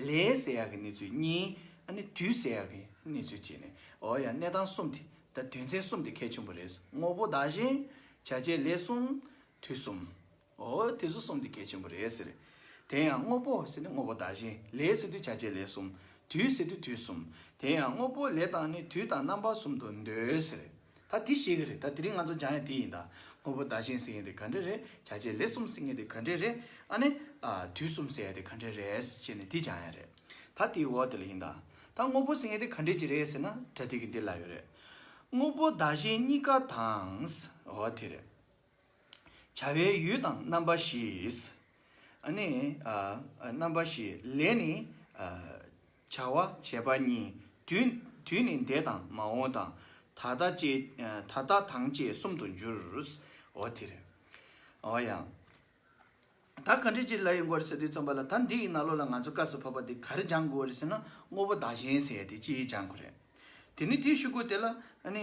ལས་ཟེར་ཡ་གི་གནས་ཚུལ་གཉིས། ཨ་ནི་དུས་ཟེར་ཡ་གི་གནས་ཚུལ་བྱས་ནས། འོ་ཡ། གནས་སྟངས་གསུམ་དེ། ད་དོན་ཚན་གསུམ་དེ་གལ་ཆེན་པོ་རེད། དངོས་པོ་བདག་གཞན། བྱ་བྱེད་ལས་གསུམ། དུས་གསུམ། འོ་དེ་ཚོ་གསུམ་དེ་གལ་ཆེན་པོ་རེད་ཟེར། དེ་ཡང་དངོས་པོ་ཟེར་ནི་དངོས་པོ་བདག་གཞན། ལས་ཟེར་དུས་བྱ་བྱེད་ལས་གསུམ། དུས་ཟེར་དུས་དུས་གསུམ། དེ་ཡང་དངོས་པོ་ལས་དང་ནི་དུས་དང་རྣམ་པ་གསུམ་དུ་འདོད་ཟེར། ད་དེ་ཤེས་ཀྱི་རེད། ད་དེ་རིང་ང་ཚོ་སྦྱང་ཡ་དེ་ཡིན་ད། དངོས་པོ་བདག་གཞན་ཟེར་མཁན་དེ་ག་འདྲ་རེད། བྱ་བྱེད་ལས་གསུམ་ཟེར་མཁན་དེ་ག་འདྲ་རེད། ཨ་ནི། ཨ། དུས་གསུམ་ཟེར་ཡ་དེ་ག་འདྲ་རེད་ཅེས་ནས་དེ་སྦྱང་ཡ་རེད། ད་དེའི་འོག་དེ་ལ་ཡིན་ད། ད་དངོས་པོ་ཟེར་མཁན་དེ་ག་འདྲ་ཅིག་རེད་ཟེར་ན། པྲ་ཏི་གིས་འདི་ལབ་ཡོད་རེད། དངོས་པོ་བདག་གཞན་གཉིས་ཀ་དང་། འོ་དེ་རེད། བྱ་བའི་ཡུལ་དང་རྣམ་པ་བཞི། ཨ་ནི། ཨ། རྣམ་པ་བཞི། ལས་ནི། ཨ། བྱ་བ་བྱེད་པ་གཉིས། དུས། དུས་ནི་འདས་དང་མ་འོངས་དང་། ད་ལྟ་བཅས། ད་ལྟ་དང་བཅས་གསུམ་དུ་འགྱུར། འོ་དེ་རེད། འོ་ཡང་། ད་ག་འདྲ་ཅིག་ལབ་ཡོང་གི་རེད་ཟེར་དུས་ཙམ་པ་ལ། ད་འདི་ཡི་ནང་ལོགས་ལ་ང་ཚོ་སྐབས་སུ་བབ་པ་འདི་ག་རེ་སྦྱང་དགོས་རེད་ཟེར་ན། དངོས་པོ་བདག་གཞན་ཟེར་ཡ་དེ་གཅིག་སྦྱང་དགོས་རེད། དེ་ནས་དེའི་གཞུག་གུ་དེ་ལ། ཨ་ནི།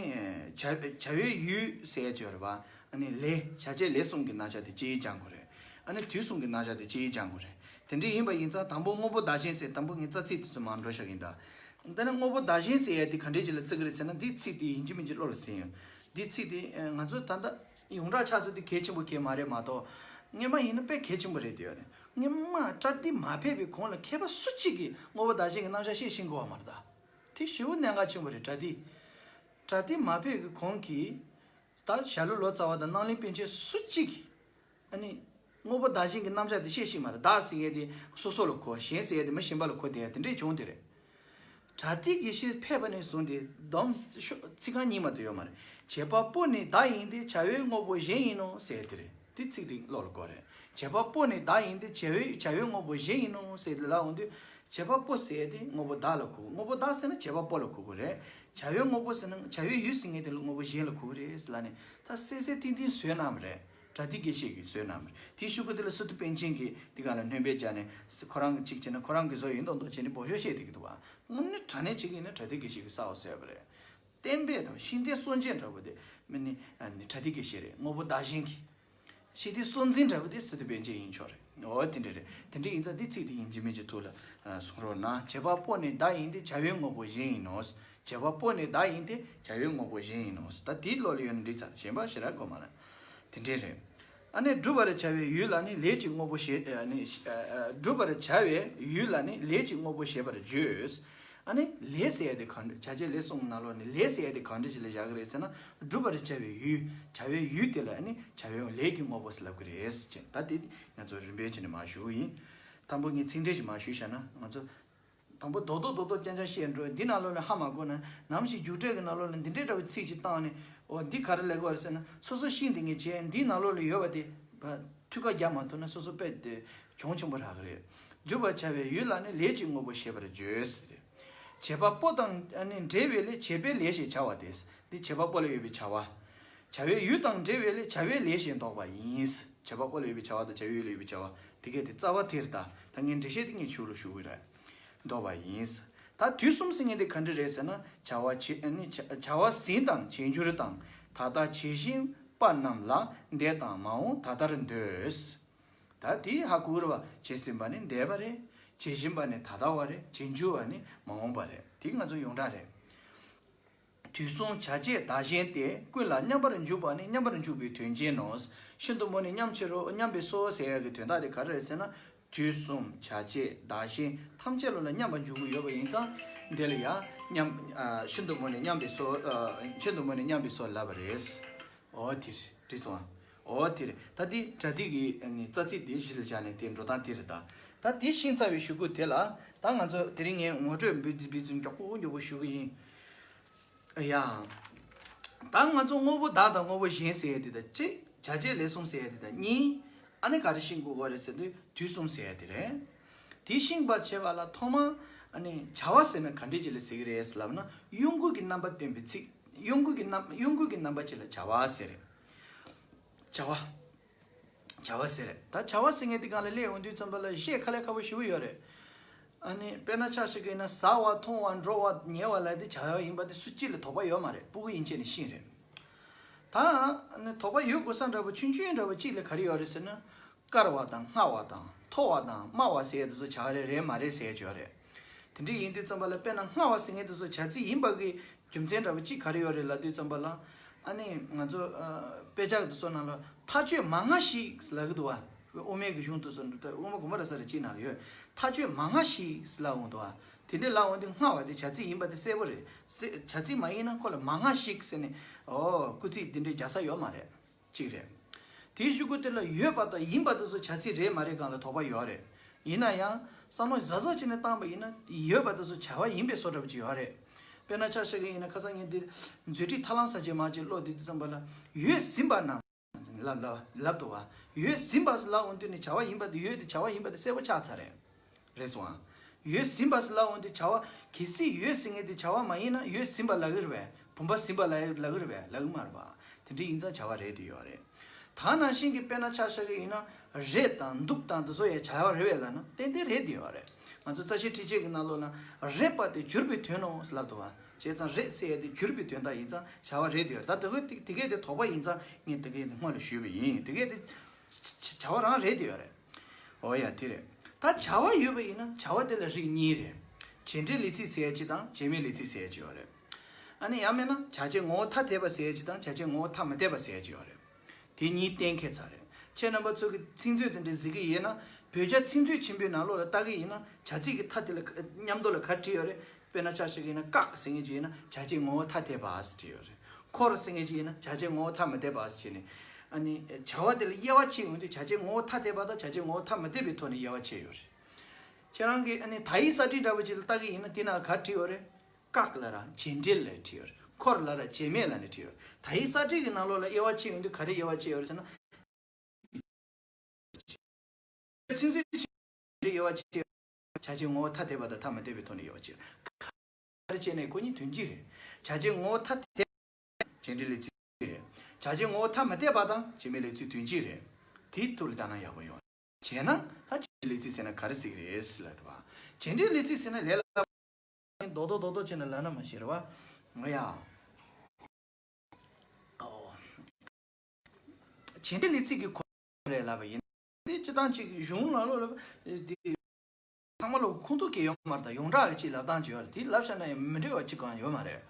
བྱ། བྱ་བའི་ཡུལ་ཟེར་ཡ་ཅིག་ཡོད་རེད་པ། ཨ་ནི་ལས། བྱ་བྱེད་ལས་གསུམ་གྱི་རྣམ་གཞག་དེ་གཅིག་སྦྱང་དགོས་རེད། ཨ་ནི་དུས་གསུམ་གྱི་རྣམ་གཞག་དེ་གཅིག་སྦྱང་དགོས་རེད། དེ་འདྲ་ཡིན་པ་ཡིན་ཙང་དང་པོ་དངོས་པོ་བདག་གཞན་ཟེར། དང་པོ་ངས་རྩ་ཚིག་དེ་ཚོ་མར་འགྲོ་བཞག་གི་ཡིན་ད། ད་ནི་དངོས་པོ་བདག་གཞན་ཟེར་ཡ་དེ་ག་འདྲ་ཅིག་ལ་བརྩི་གི་རེད་ཟེར་ན། འདིའི་ཚིག་དེ་ཡིན་གཅིག་མིན་གཅིག་བློ་ལ་ཟིན་ཡོད། འདིའི་ཚིག་དེ་ང་ཚོ་ད་ལྟ་ཡོངས་གྲགས་ཆགས་ཚུལ་དེ་གལ་ཆེན་པོ་གལ་མ་རེད་མ་གཏོགས། སྔོན་མ་ཡིན་ན་དཔེ་གལ་ཆེན་པོ་རེད་དེ་ཡོད་རེད། སྔོན་མ་པྲ་ཏི་མ་ཕེབས་པའི་གོང་ལ་མཁས་པ་སུ་གཅིག་གིས་དངོས་པོ་བདག་གཞན་གྱི་རྣམ་གཞག་བཤད་ཤེས་ཀྱི་ཡོད་མ་རེད་ད། དེ་ཞེ་པོ་གནད་འགག་ཆེན་པོ་རེད། པྲ་ཏི། པྲ་ཏི་མ་ཕེབས་ཀྱི་གོང་གི་ད་ཞྭ་ལུ་ལོ་ཙཱ་བ་དང་རྣམ་གླིང་པཎ་ཆེན་སུ་གཅིག་གིས་ཨ་ནི་དངོས་པོ་བདག་གཞན་གྱི་རྣམ་གཞག་དེ་བཤད་ཤེས་མ་རེད། བདག་ཟེར་ཡས་དེ་སོ་སོ་ལ་གོ། གཞན་ཟེར་ཡས་དེ་མི་གཞན་པ་ལ་གོ་བསྡད་ཡ་དེ་འདྲས་བྱུང་དེ་རེད། པྲ་ཏི་དགེ་བཤེས་ཕེབས་པ་ནས་བཟུང་སྟེ་སྡོམ་ཤོ་ཚིག་རྐང་གཉིས་མ་གཏོགས་ཡོད་མ་རེད། བྱེད་པ་པོ་ནི་བདག་ཡིན་ཏེ་བྱ་བའི་དངོས་པོ་གཞན་ཡིན་ནོ་ཟེར་དེ་རེད། དེ་ཚིག་དེ་བློ་ལ་འཁོར་རེད། བྱེད་པ་པོ་ནི་བདག་ཡིན་ཏེ་བྱ་བའི་བྱ་བའི་དངོས་པོ་གཞན་ཡིན་ནོ་ཟེར་དེ་ལབ་འོང་དུས། བྱེད་པ་པོ་ཟེར་དེ་དངོས་པོ་བདག་ལ་གོ་གི། དངོས་པོ་བདག་ཟེར་ན་བྱེད་པ་པོ་ལ་གོ་གི་རེད། བྱ་བའི་དངོས་པོ་ཟེར་ན་བྱ་བའི་ཡུལ་ཟེར་མཁན་དེ་ལ་དངོས་པོ་གཞན་ལ་གོ་གི་རེད་ཟེར་ལབ་ནས་ད་གསལ་གསལ་ཏན་ཏན་བཟོས་གནང་བ་རེད། པྲ་ཏི་དགེ་བཤེས་ཀྱིས་བཟོས་གནང་བ་རེད། དེའི་ཤོག་གུ་དེ་ལ་སི་ཏུ་པཎ་ཆེན་གྱིས་དེ་ག་ལ་སྣོན་པ་བརྒྱབ་ནས་ཁོ་རང་གིས་གཅིག་བྱས་ན་ཁོ་རང་གིས་བཟོས་ཡིན་མདོག་མདོག་བྱས་ནས་འབོད་ཤོག་བཤད་བསྡད་ཀྱི་འདུག་བ། དངོས་གནས་དྲང་གནས་བྱེད་ཀྱི་ཡིན་ན་པྲ་ཏི་དགེ་བཤེས་ཀྱིས་གསར་པ་བཟོས་པ་རེད། གཏན་འབེབས་དང་ཤིང་རྟའི་སྲོལ་འབྱེད་འདྲ་པོ་དེ་མི་ནི་ཨ་ནི་པྲ་ཏི་དགེ་བཤེས་རེད། དངོས་པོ་བདག་གཞན་གྱི་ཤིང་རྟའི་སྲོལ་འཛིན་འདྲ་པོ་དེ་སི་ཏུ་པཎ་ཆེན་ཡིན་ཆོག་རེད། འོ་དེ་འདྲ་རེད། དེ་འདྲ་ཡིན་ཙང་འདི་ཚིག་དེ་ཡིན་གཅིག་མིན་གཅིག་ཐུགས་ལ་ཨ་གསུང་རོགས་གནང་། བྱེད་པ་པོ་ནི་བདག་ཡིན་ཏེ་བྱ་བའི་དངོས་པོ་གཞན་ཡིན་ནོ། བྱེད་པ་པོ་ནི་བདག་ཡིན་ཏེ་བྱ་བའི་དངོས་པོ་གཞན་ཡིན་ནོ། ད་དེའི་བློ་ལ་ཡོད་ན་འགྲིག་ཚར། གཞན་པ་ཞེ་དྲག་དགོས་མ་རེད། དེ་འདྲ་རེད། ཨ་ནི་བསྒྲུབ་པར་བྱ་བའི་ཡུལ་ལ་ནི་ལས་ཀྱི་དངོས་པོ་ཞེས་ཨ་ནི་ཨ་ཨ་བསྒྲུབ་པར་བྱ་བའི་ཡུལ་ལ་ནི་ལས་ཀྱི་དངོས་པོ་ཞེས་པར་བརྗོད། ཨ་ནི་ལས་ཟེར་ཡ་དེ་གང་འདྲ། བྱ་བྱེད་ལས་གསུམ་ནང་ལོགས་ནས་ལས་ཟེར་ཡ་དེ་གང་འདྲ་ཞིག་ལ་བཞག་གི་རེད་ཟེར་ན། བསྒྲུབ་པར་བྱ་བའི་ཡུལ། བྱ་བའི་ཡུལ་དེ་ལ་ཨ་ནི་བྱ་བའི་ལས་ཀྱི་དངོས་པོ་ཟེར་ལབ་ཀྱི་རེད་ཟེར་བྱས། ད་དེ་ང་ཚོ་རིམ་པས་བྱས་ནས་མར་ཞུ་གི་ཡིན། དང་པོ་ངས་ཚིག་འགྲེལ་ཞིག་མར་ཞུས་བཞག་ན། ང་ཚོ་དང་པོ་རྡོག་རྡོག་རྡོག་རྡོག་རྐྱང་རྐྱང་བཤད་འགྲོ། འདི་ནང་ལོགས་ལ་ཧ་མ་གོ་ན། ནམ་ཞིག་རྒྱུགས་སྤྲོད་ཀྱི་ནང་ལོགས་ལ་འདི་འདྲའི་འདྲ་བའི་ཚིག་ཅིག་བཏང་ནས། འོ་འདི་ག་རེ་ལབ་དགོས་རེད་ཟེར་ན། སོ་སོ་ཤེས་བསྡད་མཁན་བྱས། འདིའི་ནང་ལོགས་ལ་ཡོད་པ་དེ་ཐུགས་ཁ་རྒྱག་མ་ཐུབ་ན་སོ་སོ་དཔེ་དེ་གྱོང་ཆེན་པོ་རག་གི་རེད། བསྒྲུབ་པར་བྱ་བའི་ཡུལ་ལ་ནི་ལས་ཀྱི་དངོས་པོ་ཞེས་པར་བརྗོད་ཟེར། བྱེད་པ་པོ་དང་ནི་འབྲེལ་བའི་ལས། བྱེད་པའི་ལས་ཞེས་བྱ་བ་སྟེ། འདི་བྱེད་པ་པོ་ལ་ཡོད་པའི་བྱ་བ། བྱ་བའི་ཡུལ་དང་འབྲེལ་བའི་ལས། བྱ་བའི་ལས་ཞེས་འདོགས་པ་ཡིན། བྱེད་པ་པོ་ལ་ཡོད་པའི་བྱ་བ་དང་བྱ་བའི་ཡུལ་ལ་ཡོད་པའི་བྱ་བ། དེ་གས་དེ་རྩ་བ་དེ་རེད། ད་ད་ངས་འགྲེལ་བཤད་དེ་ངས་ཞུ་རུ་ཞུ་གི་རེད། འདོགས་པ་ཡིན། ད་དུས་གསུམ་ཟེར་མཁན་དེ་ག་འདྲ་རེད་ཟེར་ན། བྱ་བ་བྱེད་ནི་བྱ་བྱ་བ་ཟིན་དང་བྱེད་འགྱུར་དང་། ད་ལྟ་བྱེད་བཞིན་པ་རྣམས་ལ། འདས་དང་མ་འོངས་ད་ལྟར་འདོད། ད་དེ་ཧ་གོ་རེད་བ། བྱས་ཟིན་པ་ནི་འདས་པ་རེད། བྱེད་བཞིན་པ་ནི་ད་ལྟ་བ་རེད། བྱེད་འགྱུར་བ་ནི་མ་འོངས་པ་རེད། དེ་ང་ཚོ་ཡོངས་གྲགས་རེད། དུས་གསུམ་བྱ་བྱེད་བདག་གཞན་ཏེ། ཀུན་ལ་མཉམ་པར་འཇུག་པ་ནི་མཉམ་པར་འཇུག་པའི་དོན་ཅན་ནོ། ཤིན་ཏུ་མོ་ནི་མཉམ་བྱེད་རོ། མཉམ་པའི་སོ་ཟེར་ཡག་གི་དོན་དག་དེ་ག་རེ་རེད་ཟེར་ན། དུས་གསུམ་བྱ་བྱེད་བདག་གཞན་ཐམས་ཅད་ལ་མཉམ་པར་འཇུག་གི་ཡོད་པ་ཡིན་ཙང་། འདི་ལ་ཡང་མཉམ་ཨ་ཤིན་ཏུ་མོ་ནི་མཉམ་པའི་སོ། ཨ་ཤིན་ཏུ་མོ་ནི་མཉམ་པའི་སོ་ལབ་པ་རེད། འོ་དེ་རེད། འགྲིག་སོང་ཨ། འོ་དེ་རེད། ད་དེ་པྲ་ཏི་གི་ཨ་ནི་རྩ་ཚིག་དེ་གཞི་ལ་བཞག་ནས་དེ་འགྲོ་སྟངས་དེ་རེད་ད། ད་དེ་ཤེས་ཚར་བའི་གཞུག་གུ་དེ་ལ་ད་ང་ཚོ་དེ་རིང་ངས་ངོ་སྤྲོད་འབུལ་འབུལ་ཚུལ་མགྱོགས་པོ་མགྱོགས་པོ་ཞུ་གི་ཡིན། ཡ། ད་ང་ཚོ་དངོས་པོ་བདག་དང་དངོས་པོ་གཞན་ཟེར་ཡ་དེ་དང་གཅིག་བྱ་བྱེད་ལས་གསུམ་ཟེར་ཡ་དེ་དང་གཉིས། ཨ་ནི་ག་རེ་ཤེས་དགོས་ཀྱི་རེད་ཟེར་དུས་དུས་གསུམ་ཟེར་ཡ་དེ་རེད། དེ་ཤེས་པར་བྱེད་པ་ལ་ཐོག་མར་ཨ་ནི་བྱ་བ་ཟེར་ན་ག་འདྲས་ཅིག་ལ་ཟེར་གི་རེད་ལབ་ན། གཡོ་འགུལ་གྱི་རྣམ་པ་སྟོན་པའི་ཚིག་གཡོ་འགུལ་གྱི་རྣམ་གཡོ་འགུལ་གྱི་རྣམ་པ་ཅིག་ལ་བྱ་བ་ཟེར་རེད། བྱ་བ། བྱ་བ་ཟེར་རེད། ད་བྱ་བ་ཟེར་མཁན་དེ་སྒང་ལ་སླེབས་ཡོང་དུས་ཙམ་པ་ལ་བཤད་དཀའ་ལས་ཁག་པོ་ཞེ་པོ་ཡོད་རེད། ཨ་ནི་དཔེར་ན་ཆ་བཞག་གི་ཡིན་ན་ཟ་བ་འཐུང་བ་འགྲོ་བ་ཉལ་བ་ལབ་དེ་བྱ་བ་ཡིན་པ་དེ་སུ་གཅིག་ལ་དོགས་པ་ཡོད་མ་རེད། སྤུ་གུ་ཡན་ཆད་ནས་ཤེས་རེད། ད་ཨ་ནི་དོགས་པ་ཡོད་དགོས་ས་འདྲ་པོ་ཆུང་ཆུང་འདྲ་པོ་གཅིག་ལ་ག་རེ་ཡོད་རེད་ཟེར་ན། བཀར་བ་དང་སྔ་བ་དང་མཐོ་བ་དང་དམའ་བ་ཟེར་ཡ་དེ་ཚོ་བྱ་བ་རེད་རེད་མ་རེད་ཟེར་ཡ་ཅིག་ཡོད་རེད། དེ་འདྲ་ཡིན་དུས་ཙམ་པ་ལ་དཔེར་ན་སྔ་བ་ཟེར་མཁན་དེ་ཚོ་བྱ་ཚིག་ཡིན་པ་གི་རྒྱུ་མཚན་འདྲ་པོ་གཅིག་ག་རེ་ཡོད་རེད་ལབ་དུས་ཙམ་པ་ལ། ཨ་ནི་ང་ཚོ་ཨ་དཔེ་ཆ་དེ་ཚོ་ནང་ལ་མཐའ་དཔྱོད་མང་ང་ཞིག་ལབ་ཀྱི་འདུག་བ། དབུ་མའི་གི་གཞུང་དེ་ཚོ་དབུ་མ་དགོངས་པ་རབ་གསལ་རེ་གཅིག་ནང་ལ་ཡོད། མཐའ་དཔྱོད་མང་ང་ཞིག་ལབ་འོང་འདུག་བ། དེ་འདྲ་ལབ་འོང་དུས་སྔ་བ་དེ་བྱ་ཚིག་ཡིན་པ་དེ་གསལ་པོ་རེད། གསལ་བྱ་ཚིག་མ་ཡིན་ན་ཁོ་ལ་མང་ང་ཞིག་ཟེར་ནས་ཨོ་སྐུལ་ཚིག་དེ་འདྲའི་རྒྱག་ས་ཡོད་མ་རེད། གཅིག་རེད། དེའི་གཞུག་གུ་དེ་ལ་ཡོད་པ་དང་ཡིན་པ་དེ་ཚོ་བྱ་ཚིག་རེད་མ་རེད་སྒང་ལ་དོགས་པ་ཡོད་རེད། ཡིན་ན་ཡང་བསམ་བློ་གཟབ་གཟབ་བྱས་ནས་བཏང་པ་ཡིན་ན་ཡོད་པ་དེ་ཚོ་བྱ་བ་ཡིན་པའི་བཟོ་འདྲ་པོ་ཅིག་ཡོད་རེད། དཔེར་ན་ཆ་བཞག་གི་ཡིན་ན་ཁ་སང་ངས་འདི་མཛོད་བྲིས་ཐར་ལམ་ས་བཅད་མ་ཅིག་ཀློག་དུས་དུས་ཙམ་པ་ལ་ཡོད་ཟིན་པ་ན་ལབ་ལབ་ལབ་འདུག་བ། ཡོད་ཟིན་པ་ཟེར་ལབ་འོང་དུས་ནི་བྱ་བ་ཡིན་པ་དེ་ཡོད་དེ་བྱ་བ་ཡིན་པ་དེ་གསལ་པོ་ཆགས་ཚར་རེད། རེད་སོང་ཨ། ཡོད་ཟིན་པ་ཟེར་ལབ་འོང་དུས་བྱ་བ་གལ་སྲིད་ཡོད་ཟེར་མཁན་དེ་བྱ་བ་མ་ཡིན་ན་ཡོད་ཟིན་པ་ལབ་ཀྱི་རེད་པས། བུམ་པ་ཟིན་པ་ལབ་ལབ་ཀྱི་རེད་པས། ལབ་ཀྱི་མ་རེད་པ། དེ་འདྲ་ཡིན་ཙང་བྱ་བ་རེད་དེ་ཡོད་རེད། ད་ནང་བཞིན་གྱི་དཔེར་ན་ཆ་བཞག་གི་ཡིན་ན་རེད་དང་འདུག་དང་དེ་ཚོ་ཡང་བྱ་བ་རེད་པས་ལབ་ན་ཏན་ཏན་རེད་དེ་ཡོད་རེད། ང་ཚོ་རྩ་ཤེ་ཁྲིད་བྱེད་ཀྱི་ནང་ལོགས་ན་རེད་པ་དེ་བསྒྱུར་བའི་དོན་ནོ་ལབ་འདུག་བ། བྱས་ཙང་རེད་ཟེར་ཡས་དེ་བསྒྱུར་བའི་དོན་དག་ཡིན་ཙང་བྱ་བ་རེད་དེ་ཡོད་རེད། ད་དེ་གོ་དེ་དེ་གས་དེ་དོགས་པ་ཡིན་ཙང་ངས་དེ་གས་དེ་སྔོན་ལ་ཞུས་པ་ཡིན། དེ་གས་དེ་བྱ་བྱ་བ་རང་རེད་དེ་ཡོད་རེད། འོ་ཡ་དེ་རེད། ད་བྱ་བ་ཡོད་པ་ཡིན་ན་བྱ་བ་དེ་ལ་རིགས་གཉིས་རེད། བྱེད་འབྲེལ་ལས་ཚིག་ཟེར་ཡ་གཅིག་དང་བྱེད་མེད་ལས་ཚིག་ཟེར་ཡ་གཅིག་ཡོད་རེད། ཨ་ནི་ཡང་མིན་ན་བྱ་བྱེད་ངོ་བོ་ཐ་དད་པ་ཟེར་ཡ་གཅིག་དང་བྱ་བྱེད་ངོ་བོ་ཐ་མི་དད་པ་ཟེར་ཡ་གཅིག་ཡོད་རེད། དེ་གཉིས་གཏན་འཁེལ་ཚར་རེད། ཁྱེད་རྣམ་པ་ཚོ་གི་ཚིག་མཛོད་དེ་འདྲ་གཟིགས་ཀྱི་ཡིན་ན་ བོད་རྒྱ་ཚིག་མཛོད་ཆེན་པོའི་ནང་ལོགས་ལ་ལྟ་གི་ཡིན་ན། བྱ་ཚིག་གི་མཐའ་དེ་ལ་མཉམ་དུ་ལ་ག་རེ་བྲིས་ཡོད་རེད། དཔེར་ན་ཆ་བཞག་གི་ཡིན་ན། བཀག་ཟེར་མཁན་ཅིག་ཡིན་ན་བྱ་བྱེད་ངོ་བོ་ཐ་དད་པ་ཟེར་བྲིས་ཡོད་རེད། འཁོར་ཟེར་མཁན་ཅིག་ཡིན་ན་བྱ་བྱེད་ངོ་བོ་ཐ་མི་དད་པ་ཟེར་བྱས་ནས། ཨ་ནི་བྱ་བ་དེ་ལ་དབྱེ་བ་ཕྱེ་ཡོང་དུས་བྱ་བྱེད་ངོ་བོ་ཐ་དད་པ་དང་བྱ་བྱེད་ངོ་བོ་ཐ་མི་དད་པའི་ཐོག་ནས་དབྱེ་བ་ཕྱེ་ཡོད་རེད། ཁྱེད་རང་གིས་ཨ་ནི་དག་ཡིག་གསར་བསྒྲིགས་འདྲ་པོ་ཅིག་ལ་ལྟ་གི་ཡིན་ན། དེ་ན་ག་རེ་བྲིས་ཡོད་རེད། བཀག་ལབ་ར་བྱེད་འབྲེལ་ལབ་བྲིས་ཡོད་རེད། འཁོར་ལབ་ར་བྱེད་མེད་ལབ་ནས་བྲིས་ཡོད་རེད། དག་ཡིག་གསར་བསྒྲིགས་ཀྱི་ནང་ལོགས་ལ་དབྱེ་བ་ཕྱེ་ཡོང་དུས་ག་རེ་དབྱེ་བ་ཕྱེ་ཡོད་རེད་ཟེར་ན། ཚིག་མཛོད་ཆེན་པོའི་དབྱེ་བ་ཕྱེ། བྱ་བྱེད་ངོ་བོ་ཐ་དད་པ་དང་ཐ་མི་དད་པའི་ཐོག་ནས་དབྱེ་བ་ཕྱེ། ག་རེ་བྱས་ནས་ཁོ་གཉིས་དོན་གཅིག་རེད། བྱ་བྱེད་ངོ་བོ་ཐ་དད་བྱེད་འབྲེལ་ལས་ཚིག་རེད། བྱ་བྱེད་ངོ་བོ་ཐ་མི་དད་པ་དང་བྱེད་མེད་ལས་ཚིག་དོན་གཅིག་རེད། དེའི་ཐོག་ལ་ལྟ་ན་ཡག་པོ་ཡོང་། བྱས་ན་ད་བྱེད་འབྲེལ་ལས་ཚིག་ཟེར་ན་ག་རེ་ཟེར་གི་རེད་ཟེར་ལབ་རེད་བ། བྱེད་འབྲེལ་ལས་ཚིག་ཟེར་ན་ལས་སླ། རྡོག་རྡོག་རྡོག་རྡོག་བྱས་ནས་ལབ་ན་མ་ཤེས་རེད་བ། ང་ཡ། ཨོ། བྱེད་འབྲེལ་ལས་ཚིག་གི་གོ་རེད་ལབ་པ་ཡིན། འདི་སྤྱི་བཏང་ཅིག་གཞུང་ནང་ལོགས་ལ་འདི་ཚང་མ་ལོག་ཁུངས་གཏུགས་ཀྱི་ཡོད་མ་རེད། ད་ཡོངས་གྲགས་ཀྱི་ཅིག་ལབ་སྟངས་ཅིག་ཡོད་རེད། དེ་ལབ་བཞག་ན་ཡང་མི་འགྲིག་པ་ཅིག་གང་ཡོད་མ་རེད།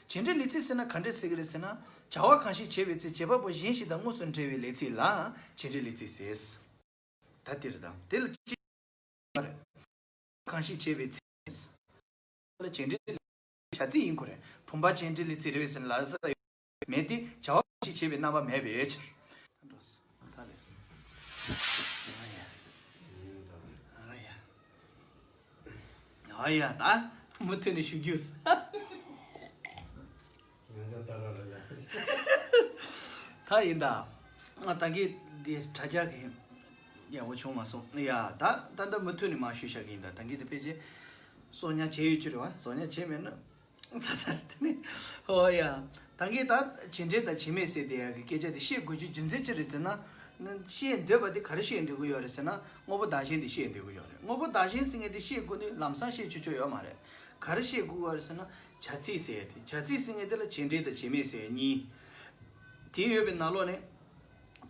བྱེད་འབྲེལ་ལས་ཚིག་ཟེར་ན་ག་འདྲ་ཟེར་གི་རེད་ཟེར་ན། བྱ་བ་གང་ཞིག་བྱེད་པའི་ཚེ་བྱེད་པ་པོ་གཞན་ཞིག་དང་དངོས་སུ་འབྲེལ་བའི་ལས་ཚིག་ལ་བྱེད་འབྲེལ་ལས་ཚིག་ཟེར། ད་དེ་རེད། ད་དེ་ལ་ཅི་མ་རེད། གང་ཞིག་བྱེད་པའི་ཚེ། ལ་བྱེད་འབྲེལ་བྱ་ཚིག་ཡིན་དགོས་རེད། བུམ་པ་བྱེད་འབྲེལ་ལས་ཚིག་རེད་ཟེར་ན་ལབ་ས་ཡོད་མེད་དེ། བྱ་བ་གང་ཞིག་བྱེད་པའི་རྣམ་པ་མེད་པའི་ཕྱིར། ཨ་ཡ། ཨ་ཡ། ད་མུ་མཐུད་ནས་ཞུ་རྒྱུ། ད་ཡིན་ད། ང་ད་གིན་འདི་དྲ་རྒྱ་གི་ཡག་པོ་བྱུང་མ་སོང་། ཡ། ད་ད་ད་མུ་མཐུད་ནས་མར་ཞུས་བཞག་གི་ཡིན་ད། ད་གིན་འདི་ཕལ་ཆེར་གསོག་ཉར་བྱས་ཡོད་རྒྱུ་རེད་བ། གསོག་ཉར་བྱས་མེད་ན་ཚར་ཚར་དེ་ནི། ཨོ་ཡ། ད་གིན་ད་བྱེད་འབྲེལ་དང་བྱེད་མེད་ཟེར་དེ་ཡག་གི་སྐད་ཆ་དེ་བཤད་དགོས་རྒྱུ་རྒྱུ་མཚན་ཅི་རེད་ཟེར་ན། བཤད་འདོད་པ་དེ་ག་རེ་བཤད་འདོད་ཀྱི་ཡོད་རེད་ཟེར་ན། དངོས་པོ་བདག་གཞན་དེ་བཤད་འདོད་ཀྱི་ཡོད་རེད། དངོས་པོ་བདག་གཞན་ཟེར་མཁན་དེ་བཤད་དགོས་ནི་ལམ་སང་བཤད་ཆོག་ཆོག་ཡོད་མ་རེད། ག་རེ་བཤད་དགོས་ཀྱི་ཡོད་རེད་ཟེར་ན། བྱ་ཚིག་ཟེར་ཡ་དེ། བྱ་ཚིག་ཟེར་མཁན་དེ་ལ་བྱེད་འབྲེལ་དང་བྱེད་མེད་ཟེར་ཡ་གཉིས། དེ་ཡོད་པའི་ནང་ལོགས་ནས།